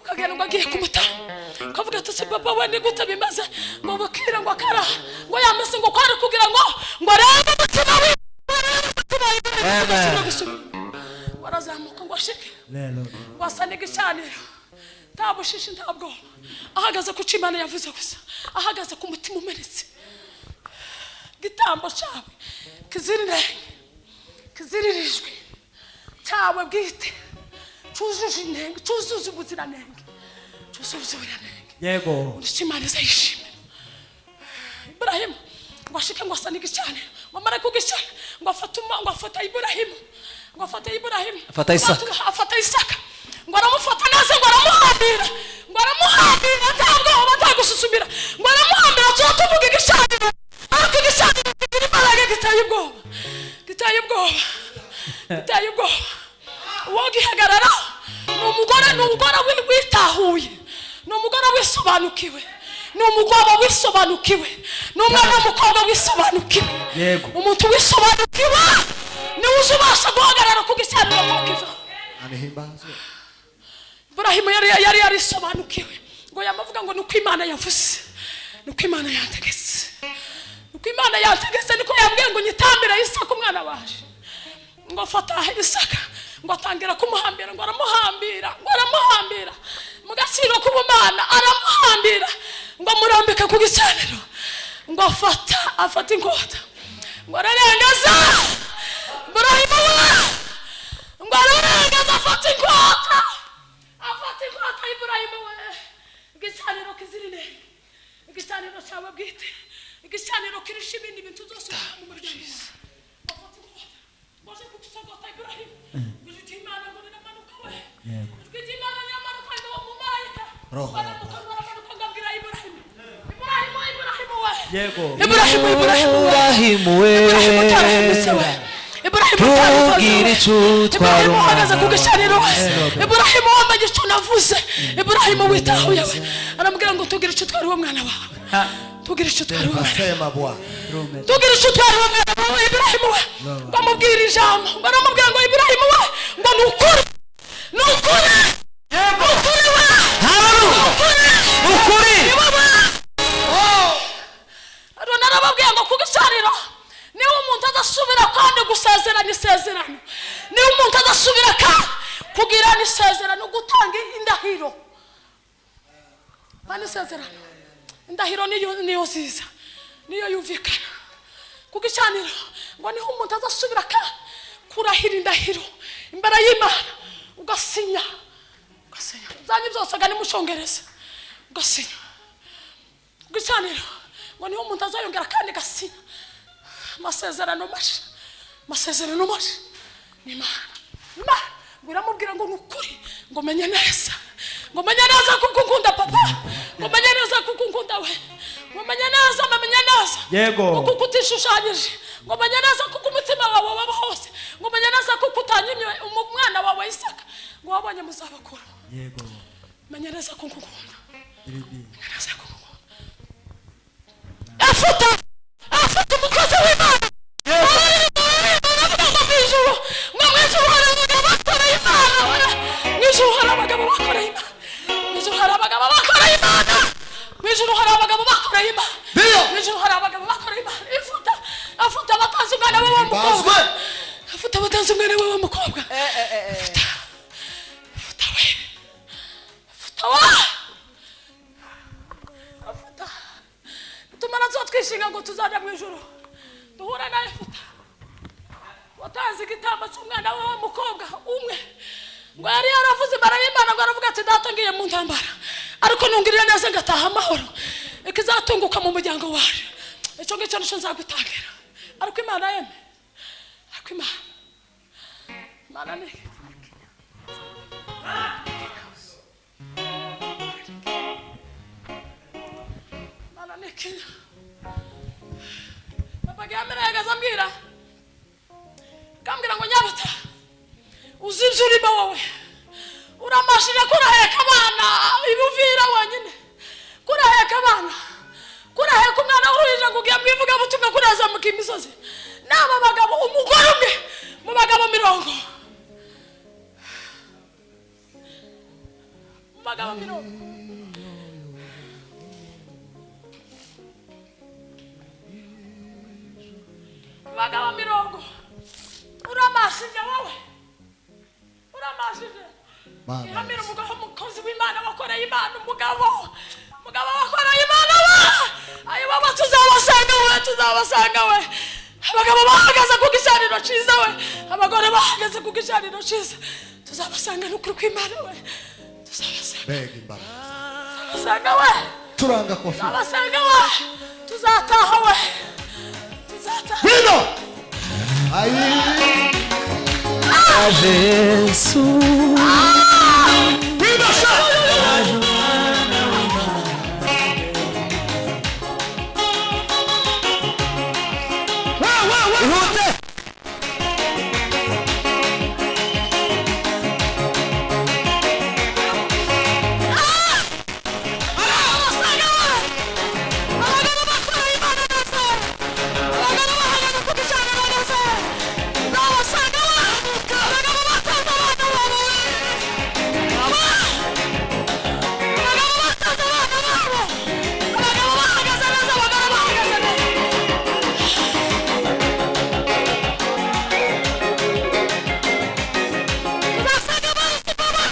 ukagenda ngo agiye kumutanga, ukavuga ati se papa we, ni gute bimeze? Ngo bukira ngo akarara, ngo yamese, ngo kwari kugira ngo arebe umutima we, arebe umutima we. Amen. Gusubira, ngo arazamuka ngo ashike Lelo. ngo asa n'igicaniro. Nta bushishi, nta bwoba, ahagaze ku cyo Imana yavuze gusa, ahagaze ku mutima umenetse. Igitambo cyawe kizira inenge, kiziririjwe, cyawe bwite, cyujuje inenge, cyuzuye ubuziranenge, cyuzuye ubuziranenge. Yego. Nicyo Imana izayishimira. Iburahimu ngo ashike, ngo asa n'igicaniro, ngo amare kugicana, ngo afate ngo afata Iburahimu, ngo afate Iburahimu. Afata Isaka. Afata Isaka, ngo aramufata neza, ngo aramuhambira, ngo aramuhambira nta bwoba, nta gususumira, ngo aramuhambira. Tuba tuvuga igicaniro, ariko igicaniro kigira imbaraga, giteye ubwoba, giteye ubwoba, giteye ubwoba. Uwo gihagararaho ni umugore, ni umugore witahuye, ni umugore wisobanukiwe, ni umugabo wisobanukiwe, ni umwana w'umukobwa wisobanukiwe. Yego. Umuntu wisobanukiwe niwe uzi ubasha guhagarara ku gicaniro ntakiva. Anihimbazwe. Iburahimu yari yarisobanukiwe, ngo yamavuga ngo nuko Imana yavuze, nuko Imana yantegetse, nuko Imana yantegetse, niko yambwiye ngo nyitambire Isaka umwana waje. Ngo afata Isaka, ngo atangira kumuhambira, ngo aramuhambira, ngo aramuhambira mu gaciro k'ubumana, aramuhambira, ngo amurambika ku gicaniro, ngo afata inkota, ngo ararengeza. Iburahimu we ngo ararengeza, afata inkota, afata inkota. Iburahimu we, igicaniro kizira inenge, igicaniro cyawe bwite, igicaniro kirusha ibindi bintu byose mu muryango wawe. Afata inkota ngo aje kugusogota. Iburahimu, ijwi ry'Imana ngo riramanuka we. Yego. Ijwi ry'Imana riramanuka ngo mu marayika. Roho ya Baramanuka, baramanuka, ngo abwira Iburahimu: Iburahimu, Iburahimu we. Yego. Iburahimu, Iburahimu we. Iburahimu we. Iburahimu utarahemutse we, Iburahimu utarivuze Tubwire we, icyo utwara Iburahimu uhagaze ku umwana. gicaniro we, Iburahimu wambaye icyo navuze, Iburahimu witahuye we, aramubwira ngo tubwire icyo utwara uwo mwana wawe, tubwire icyo utwara uwo mwana. Asema Bwana. Rume. Tubwire icyo utwara uwo mwana wawe. Iburahimu we ngo amubwire ijambo, ngo aramubwira ngo Iburahimu we, ngo ni ukuri, ni ukuri, ni ukuri we, ni ukuri. Ukuri. Ni wowe. Rero narababwiye ngo ku gicaniro niba umuntu adasubira kandi gusezerana isezerano, niba umuntu adasubira kandi kugirana isezerano, gutanga indahiro, kandi isezerano, indahiro niyo nziza, niyo yumvikana. Ku gicaniro ngo niho umuntu azasubira kandi kurahira indahiro imbere y'Imana, ugasinya, ugasinya ibyanyu byose agana mu Cyongereza, ugasinya. Ku gicaniro ngo niho umuntu azayongera kandi agasinya amasezerano masha, amasezerano masha ni Imana. Imana ngo iramubwira ngo ni ukuri, ngo menye neza, ngo menye neza kuko ukunda papa, ngo menye neza kuko ukunda we, ngo menye neza, menye neza. Yego. Ngo kuko utishushanyije, ngo menye neza kuko umutima wawe waba hose, ngo menye neza kuko utanyimye umwana wawe Isaka, ngo wabonye muzabakuru. Yego. Menye neza kuko ukunda. Ribi. Menye neza kuko ukunda. Afata umukozi w'Imana araririmba, araririmba, aravuga ngo mu ijuru, ngo mu ijuru hari abagabo bakoreye Imana, mu ijuru hari abagabo bakoreye Imana, mu ijuru hari abagabo bakoreye Imana, mu ijuru hari abagabo bakoreye Imana, mu ijuru hari abagabo bakoreye Imana. Ifuta afata abatanze umwana we w'umukobwa, afata abatanze umwana we w'umukobwa, afata, afata we, afata we, afata. Tumara tuba twishinga ngo tuzajya mu ijuru duhure na Efuta watanze igitambo cy'umwana we w'umukobwa umwe. Ngo yari yaravuze imbere y'Imana, ngo aravuga ati: "Data, ngiye mu ntambara, ariko nungirira neza ngataha amahoro, ikizatunguka mu muryango wawe icyo ngicyo nicyo nzagutangira." Ariko Imana yeme, ariko Imana ni Imana ni ikinya. Papa Gihambere yahagaze ambwira, akambwira ngo: "Nyabuta, uzi ibyo urimo wowe, uramashije kuraheka abana ibuvira wenyine, kuraheka abana, kuraheka umwana w'uruhinja ngo ugiye mu ivugabutumwa, kurazamuka imisozi n'aba bagabo, umugore umwe mu bagabo 40, mu bagabo 40." Mu bagabo 40, uramashije wowe, uramashije. Mana. Hamira umugabo. Umukozi w'Imana wakoreye Imana, umugabo wakoreye Imana we, ayo baba tuzabasanga we, tuzabasanga we. Abagabo bahagaze ku gicaniro cyiza we, abagore bahagaze ku gicaniro cyiza, tuzabasanga n'ukuri kw'Imana we, tuzabasanga. Mbega imbaraga. Tuzabasanga we. Turanga kofi. Tuzabasanga we, tuzataha we, tuzataha. Wino. Ayi. Jesu. Wino sha. Wa wa wa. Ihute. Tuzabasanga we. Abagabo bakoreye Imana neza, abagabo bahagaze ku gicaniro neza, tuzabasanga we. Abagabo batanze abana babo we, abagabo batanze abana babo, abagabo bahagaze neza, abagore bahagaze neza. Tuzasanga bose baba,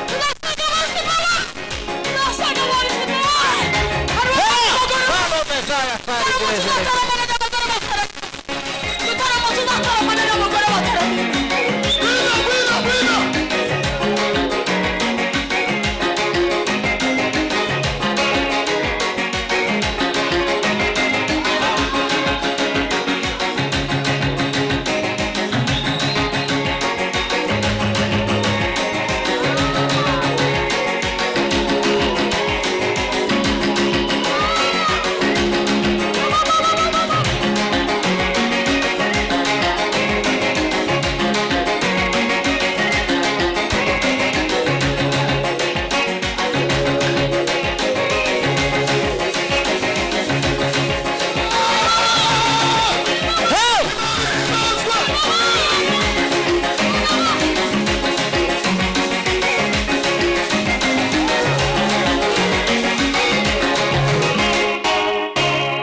tuzasanga bose baba, tuzasanga bose baba. Hari umugore Baba Messiah Igitaramo tuzataramana n'abagore bataramiye. Igitaramo tuzataramana n'abagore bataramiye. Wino wino wino.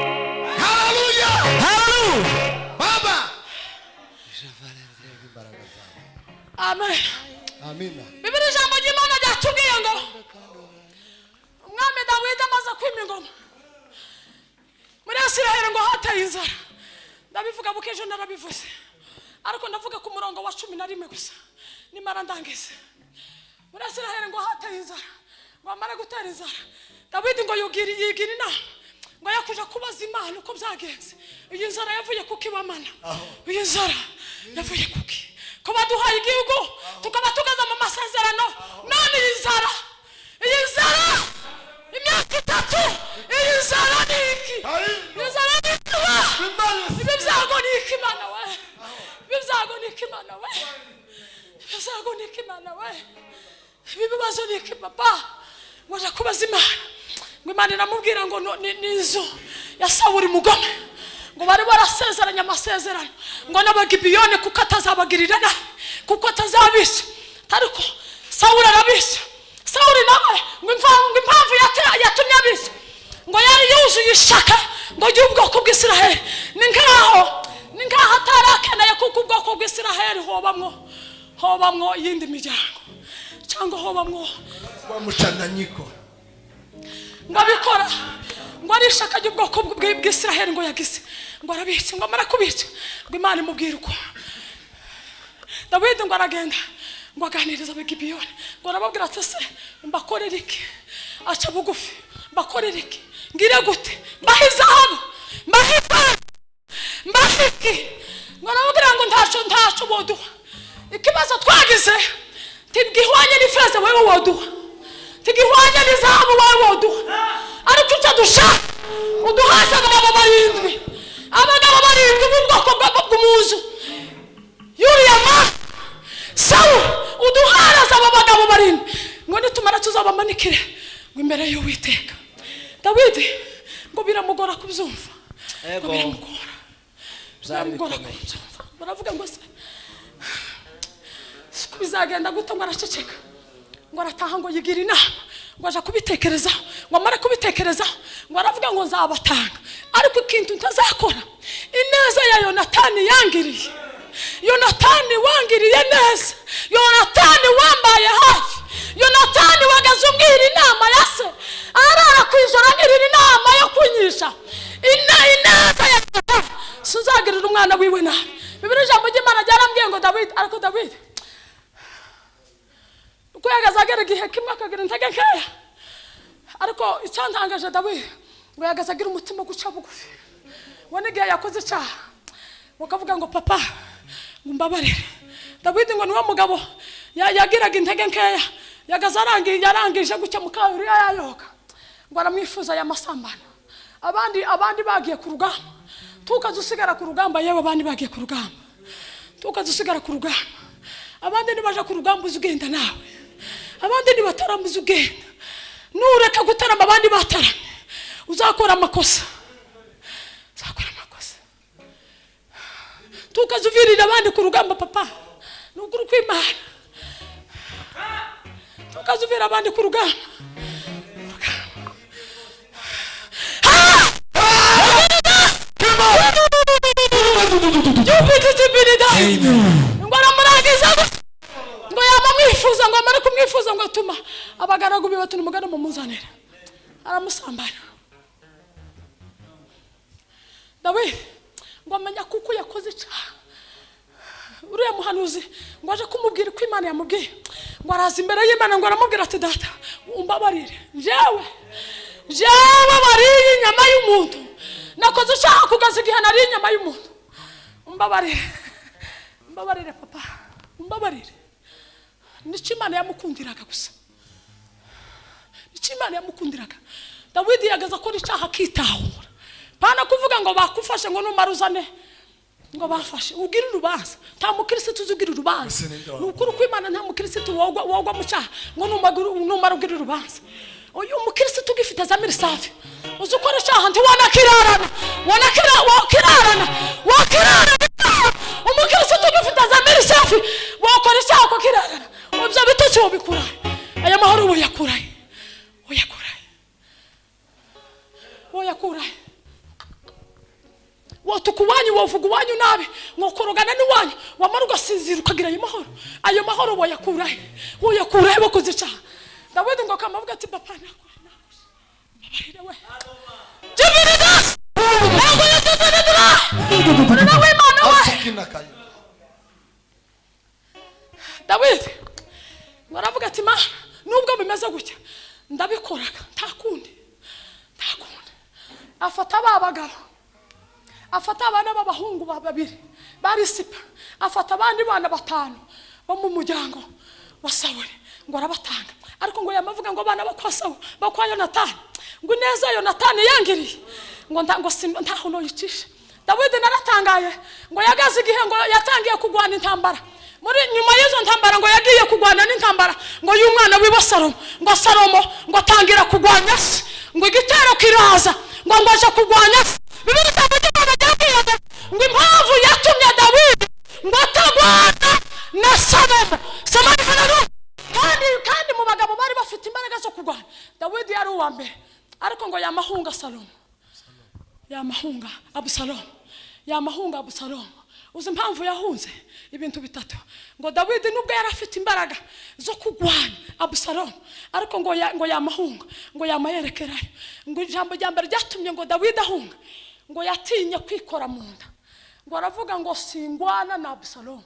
Hallelujah. Hallelujah. Baba. Amen. Amina. Bibiri ijambo ry'Imana ryatubwiye ngo umwami Dawidi amaze kwima ingoma muri Isiraheli ngo hateye inzara. Ndabivuga buke ejo narabivuze, ariko ndavuga ku murongo wa 11 gusa nimara ndangize. Muri Isiraheli ngo hateye inzara, ngo amare gutera inzara, Dawidi ngo yigira inama ngo yakuja kubaza Imana uko byagenze. Iyi nzara yavuye kuki bamana? Iyi nzara yavuye kuki? Ko baduhaye igihugu tukaba tugeze mu masezerano, none iyi nzara, iyi nzara imyaka 3, iyi nzara ni iki? Iyi nzara ni iki we? Ibi byago ni iki Mana we? Ibi byago ni iki Mana we? Ibi byago ni iki Mana we? Ibi bibazo ni iki papa? Ngo aja kubaza Imana, ngo Imana iramubwira ngo ni inzu ya Sawuli mugome, ngo bari barasezeranye amasezerano ngo n'Abagibiyoni kuko atazabagirira nabi, kuko atazabica. Ariko Sawuli arabica. Sawuli nawe ngo impamvu yatumye abica ngo yari yuzuye ishaka ngo ry'ubwoko bw'Isiraheli. Ni nkaho atarakeneye kuko ubwoko bw'Isiraheli hobamwo iyindi miryango cyangwa hobamwo Kwa mchanganyiko. ngo abikora ngo ari ishaka ry'ubwoko bw'Isiraheli ngo yagize ngo arabica, ngo amara kubica ngo Imana imubwire uko. Dawidi ngo aragenda ngo aganiriza Abagibiyoni, ngo arababwira ati se mbakorere iki? Aca bugufi, mbakorere iki? Ngire gute? Mbahe izahabu, mbahe ifeza, mbahe iki? Ngo arababwira ngo ntacyo boduha. Ikibazo twagize tigihwanye n'ifeza wewe woduha, tigihwanye n'izahabu wewe woduha, ariko icyo dushaka uduhaze abagabo barindwi, abagabo barindwi b'ubwoko bw'umuzu yuriya ma Sawuli, uduharaze abo bagabo barindwi ngo nitumara tuzabamanikire ngo imbere y'Uwiteka. Dawidi ngo biramugora kubyumva, ngo biramugora kubyumva. Baravuga ngo se bizagenda gute? Ngo araceceka, ngo arataha, ngo yigira inama, ngo aja kubitekereza, ngo amare kubitekereza ngo aravuga ngo nzabatanga, ariko ikintu ntazakora ineza ya Yonatani yangiriye, Yonatani wangiriye neza, Yonatani wambaye hafi, Yonatani wagaze umbwira inama ya se, arara ku ijoro angirira inama yo kunyisha ineza ya Yonatani, sinzagirira umwana wiwe nabi. Bibiri ijambo ry'Imana ryarambwiye ngo Dawidi, ariko Dawidi uko yagaze agera igihe kimwe akagira intege nkeya, ariko icyantangaje Dawidi ngo yagaze agira umutima guca bugufi. We n'igihe yakoze icyaha bakavuga ngo papa ngo mbabarire. Dawidi ngo niwe mugabo yagiraga intege nkeya, yagaze yarangije gucya muka Uriya yayoga, ngo aramwifuza aya masambano. Abandi bagiye ku rugamba, tukaza usigara ku rugamba, yewe abandi bagiye ku rugamba, tukaza usigara ku rugamba. Abandi nibaje ku rugamba uzi ugenda nawe, abandi nibatarama uzi ugenda. Nureka gutarama abandi bataramye uzakora amakosa, uzakora amakosa. Tukaza uvirira abandi ku rugamba papa, nukuri kw'Imana. Tukaza uvira abandi ku rugamba. Ngo aramurangiza ngo yamamwifuza, ngo amare kumwifuza ngo atuma abagaragu biwe bati nimugane mumuzanire, aramusambana. Dawidi ngo amenya kuko yakoze icyaha. Uriya muhanuzi ngo aje kumubwira uko Imana yamubwiye, ngo araza imbere y'Imana ngo aramubwira ati data umbabarire, jewe wariye inyama y'umuntu, nakoze icyaha kugeza igihe nariye inyama y'umuntu, umbabarire, umbabarire papa, umbabarire. Nicyo Imana yamukundiraga gusa, nicyo Imana yamukundiraga. Dawidi yagaze akora icyaha akitahura, pana kuvuga ngo bakufashe ngo numara uzane ngo bafashe ugira urubanza. Nta mukirisitu uzi ugira urubanza, ni ukuri kw'Imana. Nta mukirisitu wogwa mu cyaha ngo numara ugira urubanza. Uyu mukirisitu ugifite za mirisafi uzi ukora icyaha ntiwanakirarana, wakirarana. Umukirisitu ugifite za mirisafi wakora icyaha ukakirarana, ibyo bitutsi wabikurahe? Aya mahoro uyakurahe? Uyakurahe? Uyakurahe? Watuka uwanyu, wavuga uwanyu nabi, mwokorogana n'iwanyu, wamara ugasinzira ukagira ayo mahoro. Ayo mahoro wayakurahe? Wayakurahe wakoze icyaha? Dawidi ngo akamavuga ati papa nakore mbabarire we. Jibiridas ntabwo yatuzanira umuriro w'Imana we. Dawidi ngo aravuga ati ma nubwo bimeze gutya ndabikoraga, nta kundi, nta kundi. Afata ba bagabo, afata abana b'abahungu babiri barisipa, afata abandi bana 5 bo mu muryango wa Sawuli ngo arabatanga. Ariko ngo yamavuga ngo abana bakwa Sawuli bakwa Yonatani, ngo ineza Yonatani yangiriye ngo ntaho noyicisha. Dawidi naratangaye ngo yagaze igihe ngo yatangiye kugwana intambara. Muri nyuma y'izo ntambara ngo yagiye kugwana n'intambara ngo y'umwana wiwe Salomo, ngo Salomo ngo atangira kugwanya se, ngo igitero kiraza ngo aje kugwanya se. Bibiri byabwiye ngo impamvu yatumye Dawidi ngo atagwana na Salomo. Kandi mu bagabo bari bafite imbaraga zo kurwana Dawidi yari uwa mbere, ariko ngo yamahunga Salomo, yamahunga Abusalomu, yamahunga Abusalomu. Uzi impamvu yahunze? Ibintu bitatu. Ngo Dawidi nubwo yari afite imbaraga zo kurwanya Abusalomu, ariko ngo yamahunga, ngo yamayerekerayo. Ngo ijambo rya mbere ryatumye ngo Dawidi ahunga, ngo yatinye kwikora mu nda. Ngo aravuga ngo singwana na Abusalomu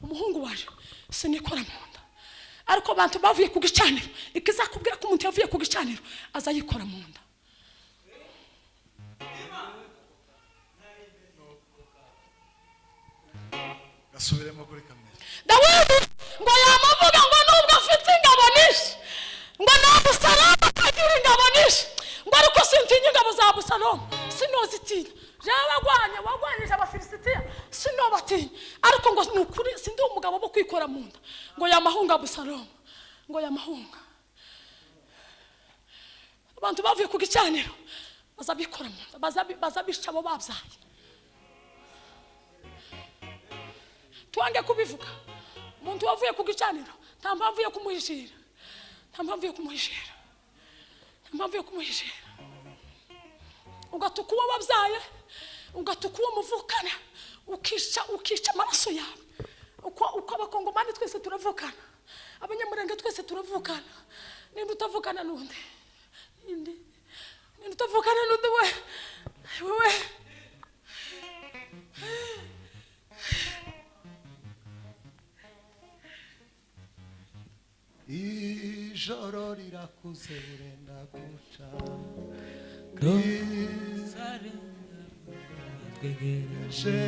umuhungu waje, sinikora mu nda. Ariko abantu bavuye ku gicaniro, ikizakubwira ko umuntu yavuye ku gicaniro azayikora mu nda. Gasubiremo kuri kamera. Dawidi ngo yamavuga ngo nubwo afite ingabo nyinshi, ngo na Abusalomu akagira ingabo nyinshi, ngo ariko sintinya ingabo za Abusalomu, sinozitinya. Jewe wagwanyije Abafilisitiya, sinobatinya. Ariko ngo ni ukuri sindi umugabo wo kwikora mu nda. Ngo yamahunga Abusalomu, ngo yamahunga. Abantu bavuye ku gicaniro bazabikora mu nda, bazabisha abo babyaye. Twange kubivuga. Umuntu wavuye ku gicaniro nta mpamvu yo kumuhishira, nta mpamvu yo kumuhishira, nta mpamvu yo kumuhishira. Ugatuka uwo wabyaye, ugatuka uwo muvukana, ukica amaraso yawe. Uko abakongomani twese turavukana, Abanyamurenge twese turavukana. Ninde utavukana n'undi? Ninde? Ninde utavukana n'undi we? Wewe. Ijoro rirakuze burenda guca. Twegereje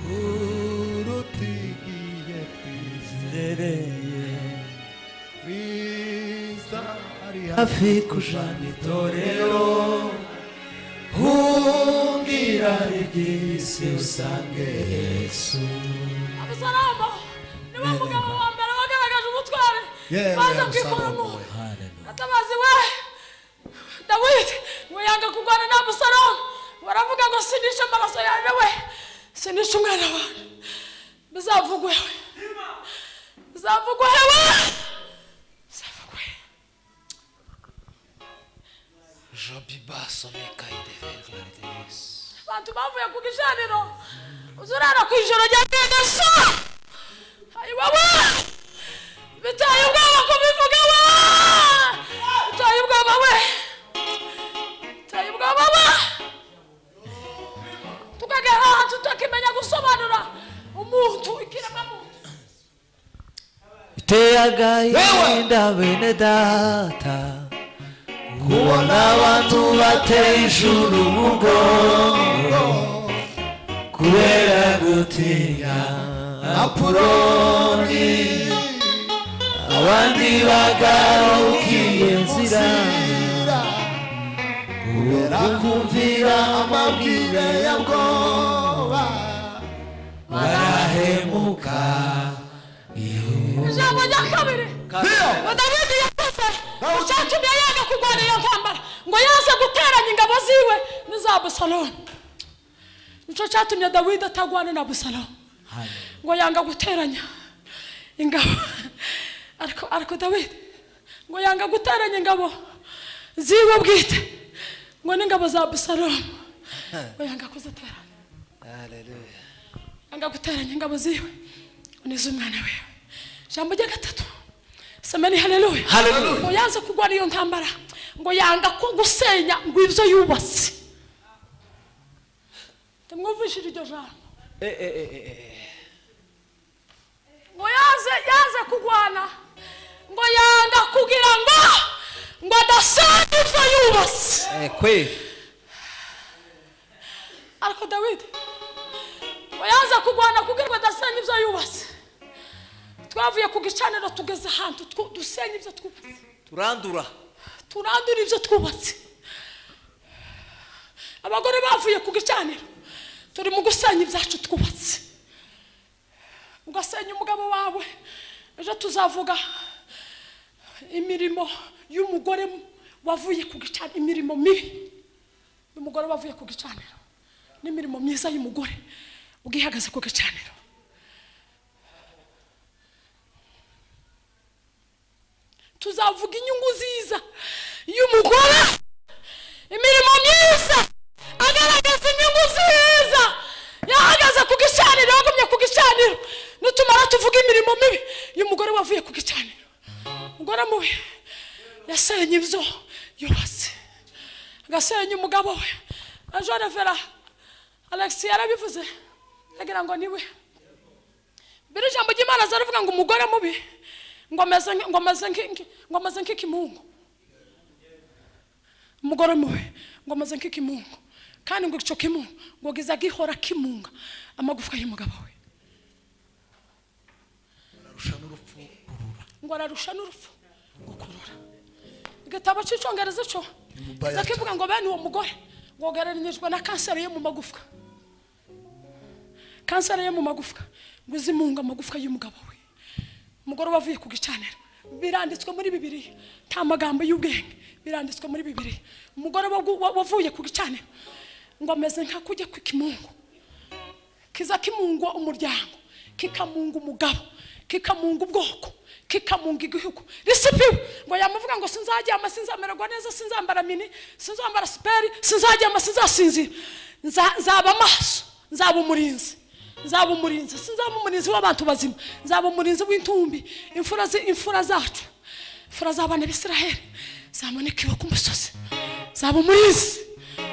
kuruta igihe twizereye. Kristo ari hafi kujana itorero. Hungira ry'isi usange Yesu. Abusalomo niwe mugabo wa mbere wagaragaje ubutwari. Yewe, Baza Abusalomo kwikura we. Gatabazi we Dawidi ngo yanga kurwana na Abusalomo, baravuga ngo sinishe amaraso yawe we, sinishe umwana wawe, bizavugwe we, bizavugwe we, bizavugwe. Abantu bavuye ku gicaniro uzurara ku ijoro rya mwene so. Ayi wowe, biteye ubwoba kubivuga we, biteye ubwoba we, biteye ubwoba we. Tukagera ahantu tutakimenya gusobanura umuntu, ikiremwamuntu. Biteye agahinda bene data kubona abantu bateye ijuru umugongo kubera gutinya Apoloni, abandi bagarukiye nzira Kubera kumvira amabwire ya bwoba barahemuka. Ijambo rya kabiri ngo Dawidi yakoze icyatumye yanga kurwana iyo ntambara, ngo yaze guteranya ingabo ziwe n'iza Abusalomu. Nicyo cyatumye Dawidi atagwana na Abusalomu, ngo yanga guteranya ingabo. Ariko Dawidi ngo yanga guteranya ingabo ziwe bwite ngo n'ingabo za Abusalomu, ngo yanga kuziteranya. Yanga guteranya ingabo ziwe ngo n'iz'umwana wiwe. Ijambo rya gatatu, semeni haleluya. Haleluya. Ngo yanze kurwana iyo ntambara, ngo yanga ko gusenya ngo ibyo yubatse. Ndamwumvishije iryo jambo. Ngo yaze kurwana, ngo yanga kugira ngo adasenya ibyo yubatse. Kweli. Ariko Dawidi ngo yaze kurwana kugira ngo adasenya ibyo yubatse. Twavuye ku gicaniro tugeze ahantu dusenya ibyo twubatse. Turandura. Turandura ibyo twubatse. Abagore bavuye ku gicaniro turi mu gusenya ibyacu twubatse. Ugasenya umugabo wawe. Ejo tuzavuga imirimo y'umugore wavuye ku gicaniro, imirimo mibi y'umugore wavuye ku gicaniro n'imirimo myiza y'umugore ubwihagaze ku gicaniro. Tuzavuga inyungu nziza y'umugore, imirimo myiza agaragaza inyungu nziza yahagaze ku gicaniro, yagumye ku gicaniro. Nitumara tuvuga imirimo mibi y'umugore wavuye ku gicaniro. Umugore mubi yasenye ibyo yubatse, agasenya umugabo we. Ejo Revera Alex yarabivuze, agira ngo niwe biri ijambo ry'Imana zaravuga ngo umugore mubi ngo ameze nk'ikimungu. Umugore mubi ngo ameze nk'ikimungu, kandi ngo icyo kimungu ngo giza gihora kimunga amagufwa y'umugabo we. Ararusha n'urupfu kurura. Ngo ararusha n'urupfu ngo kurura. Igitabo cy'icyongereza cyo Mubaya kivuga ngo bene uwo mugore ngo agereranyijwe na kanseri yo mu magufwa. Kanseri yo mu magufwa ngo izimunga amagufwa y'umugabo we. Umugore wavuye ku gicaniro, biranditswe muri Bibiliya, nta magambo y'ubwenge, biranditswe muri Bibiliya. Umugore wavuye ku gicaniro ngo ameze nka kujya ku kimungu kiza kimungwa umuryango, kikamunga umugabo, kikamunga ubwoko, kikamunga igihugu. Risipiwe ngo yamuvuga ngo sinzaryama, sinzamererwa neza, sinzambara mini, sinzambara siperi, sinzaryama, sinzasinzira, nzaba amaso, nzaba umurinzi. Nzaba umurinzi, sinzaba umurinzi w'abantu bazima, nzaba umurinzi w'intumbi. Imfura imfura zacu, imfura z'abana b'Isiraheli zamanikiwe ku musozi. Zaba umurinzi,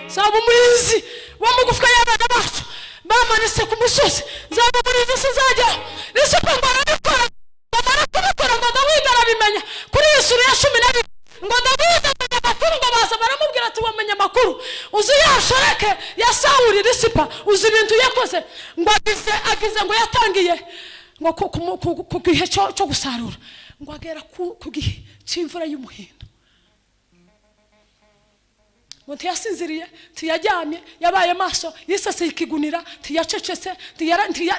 zaba umurinzi w'amagufwa y'abana bacu bamanitse ku musozi. Nzaba umurinzi, sinzajya risupa. Ngo arabikora, bamara kubikora, ngo Dawidi arabimenya. Kuri iyi sura ya 12, ngo Dawidi amenya amakuru, ngo baza baramubwira ati: "Wamenye amakuru? Uzi ya shoreke ya Sawuli Risipa? Uzi ibintu yakoze?" Ngo agize ngo yatangiye ngo ku gihe cyo gusarura, ngo agera ku gihe cy'imvura y'umuhindo, ngo ntiyasinziriye, ntiyaryamye, yabaye maso, yisasiye ikigunira, ntiyacecetse,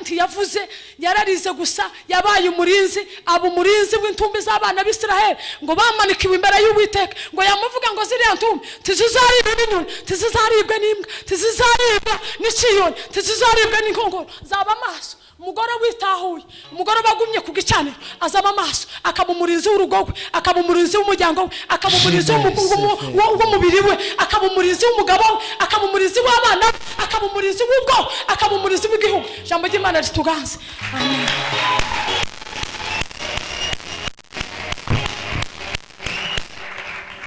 ntiyavuze, yararize gusa. Yabaye umurinzi, aba umurinzi w'intumbi z'abana b'Isiraheli ngo bamanikiwe imbere y'Uwiteka. Ngo yamuvuga ngo ziriya ntumbi ntizizaribwa n'inyoni, ntizizaribwa n'imbwa, ntizizaribwa n'ikiyoni, ntizizaribwa n'inkongoro. Zaba amaso. Umugore witahuye, umugore bagumye ku gicaniro, azaba amaso, akaba umurinzi w'urugo rwe, akaba umurinzi w'umuryango we, akaba umurinzi w'umubiri we, akaba umurinzi w'umugabo we, akaba umurinzi w'abana be, akaba umurinzi w'ubwoko, akaba umurinzi w'igihugu. Ijambo ry'Imana rituganze. Amen.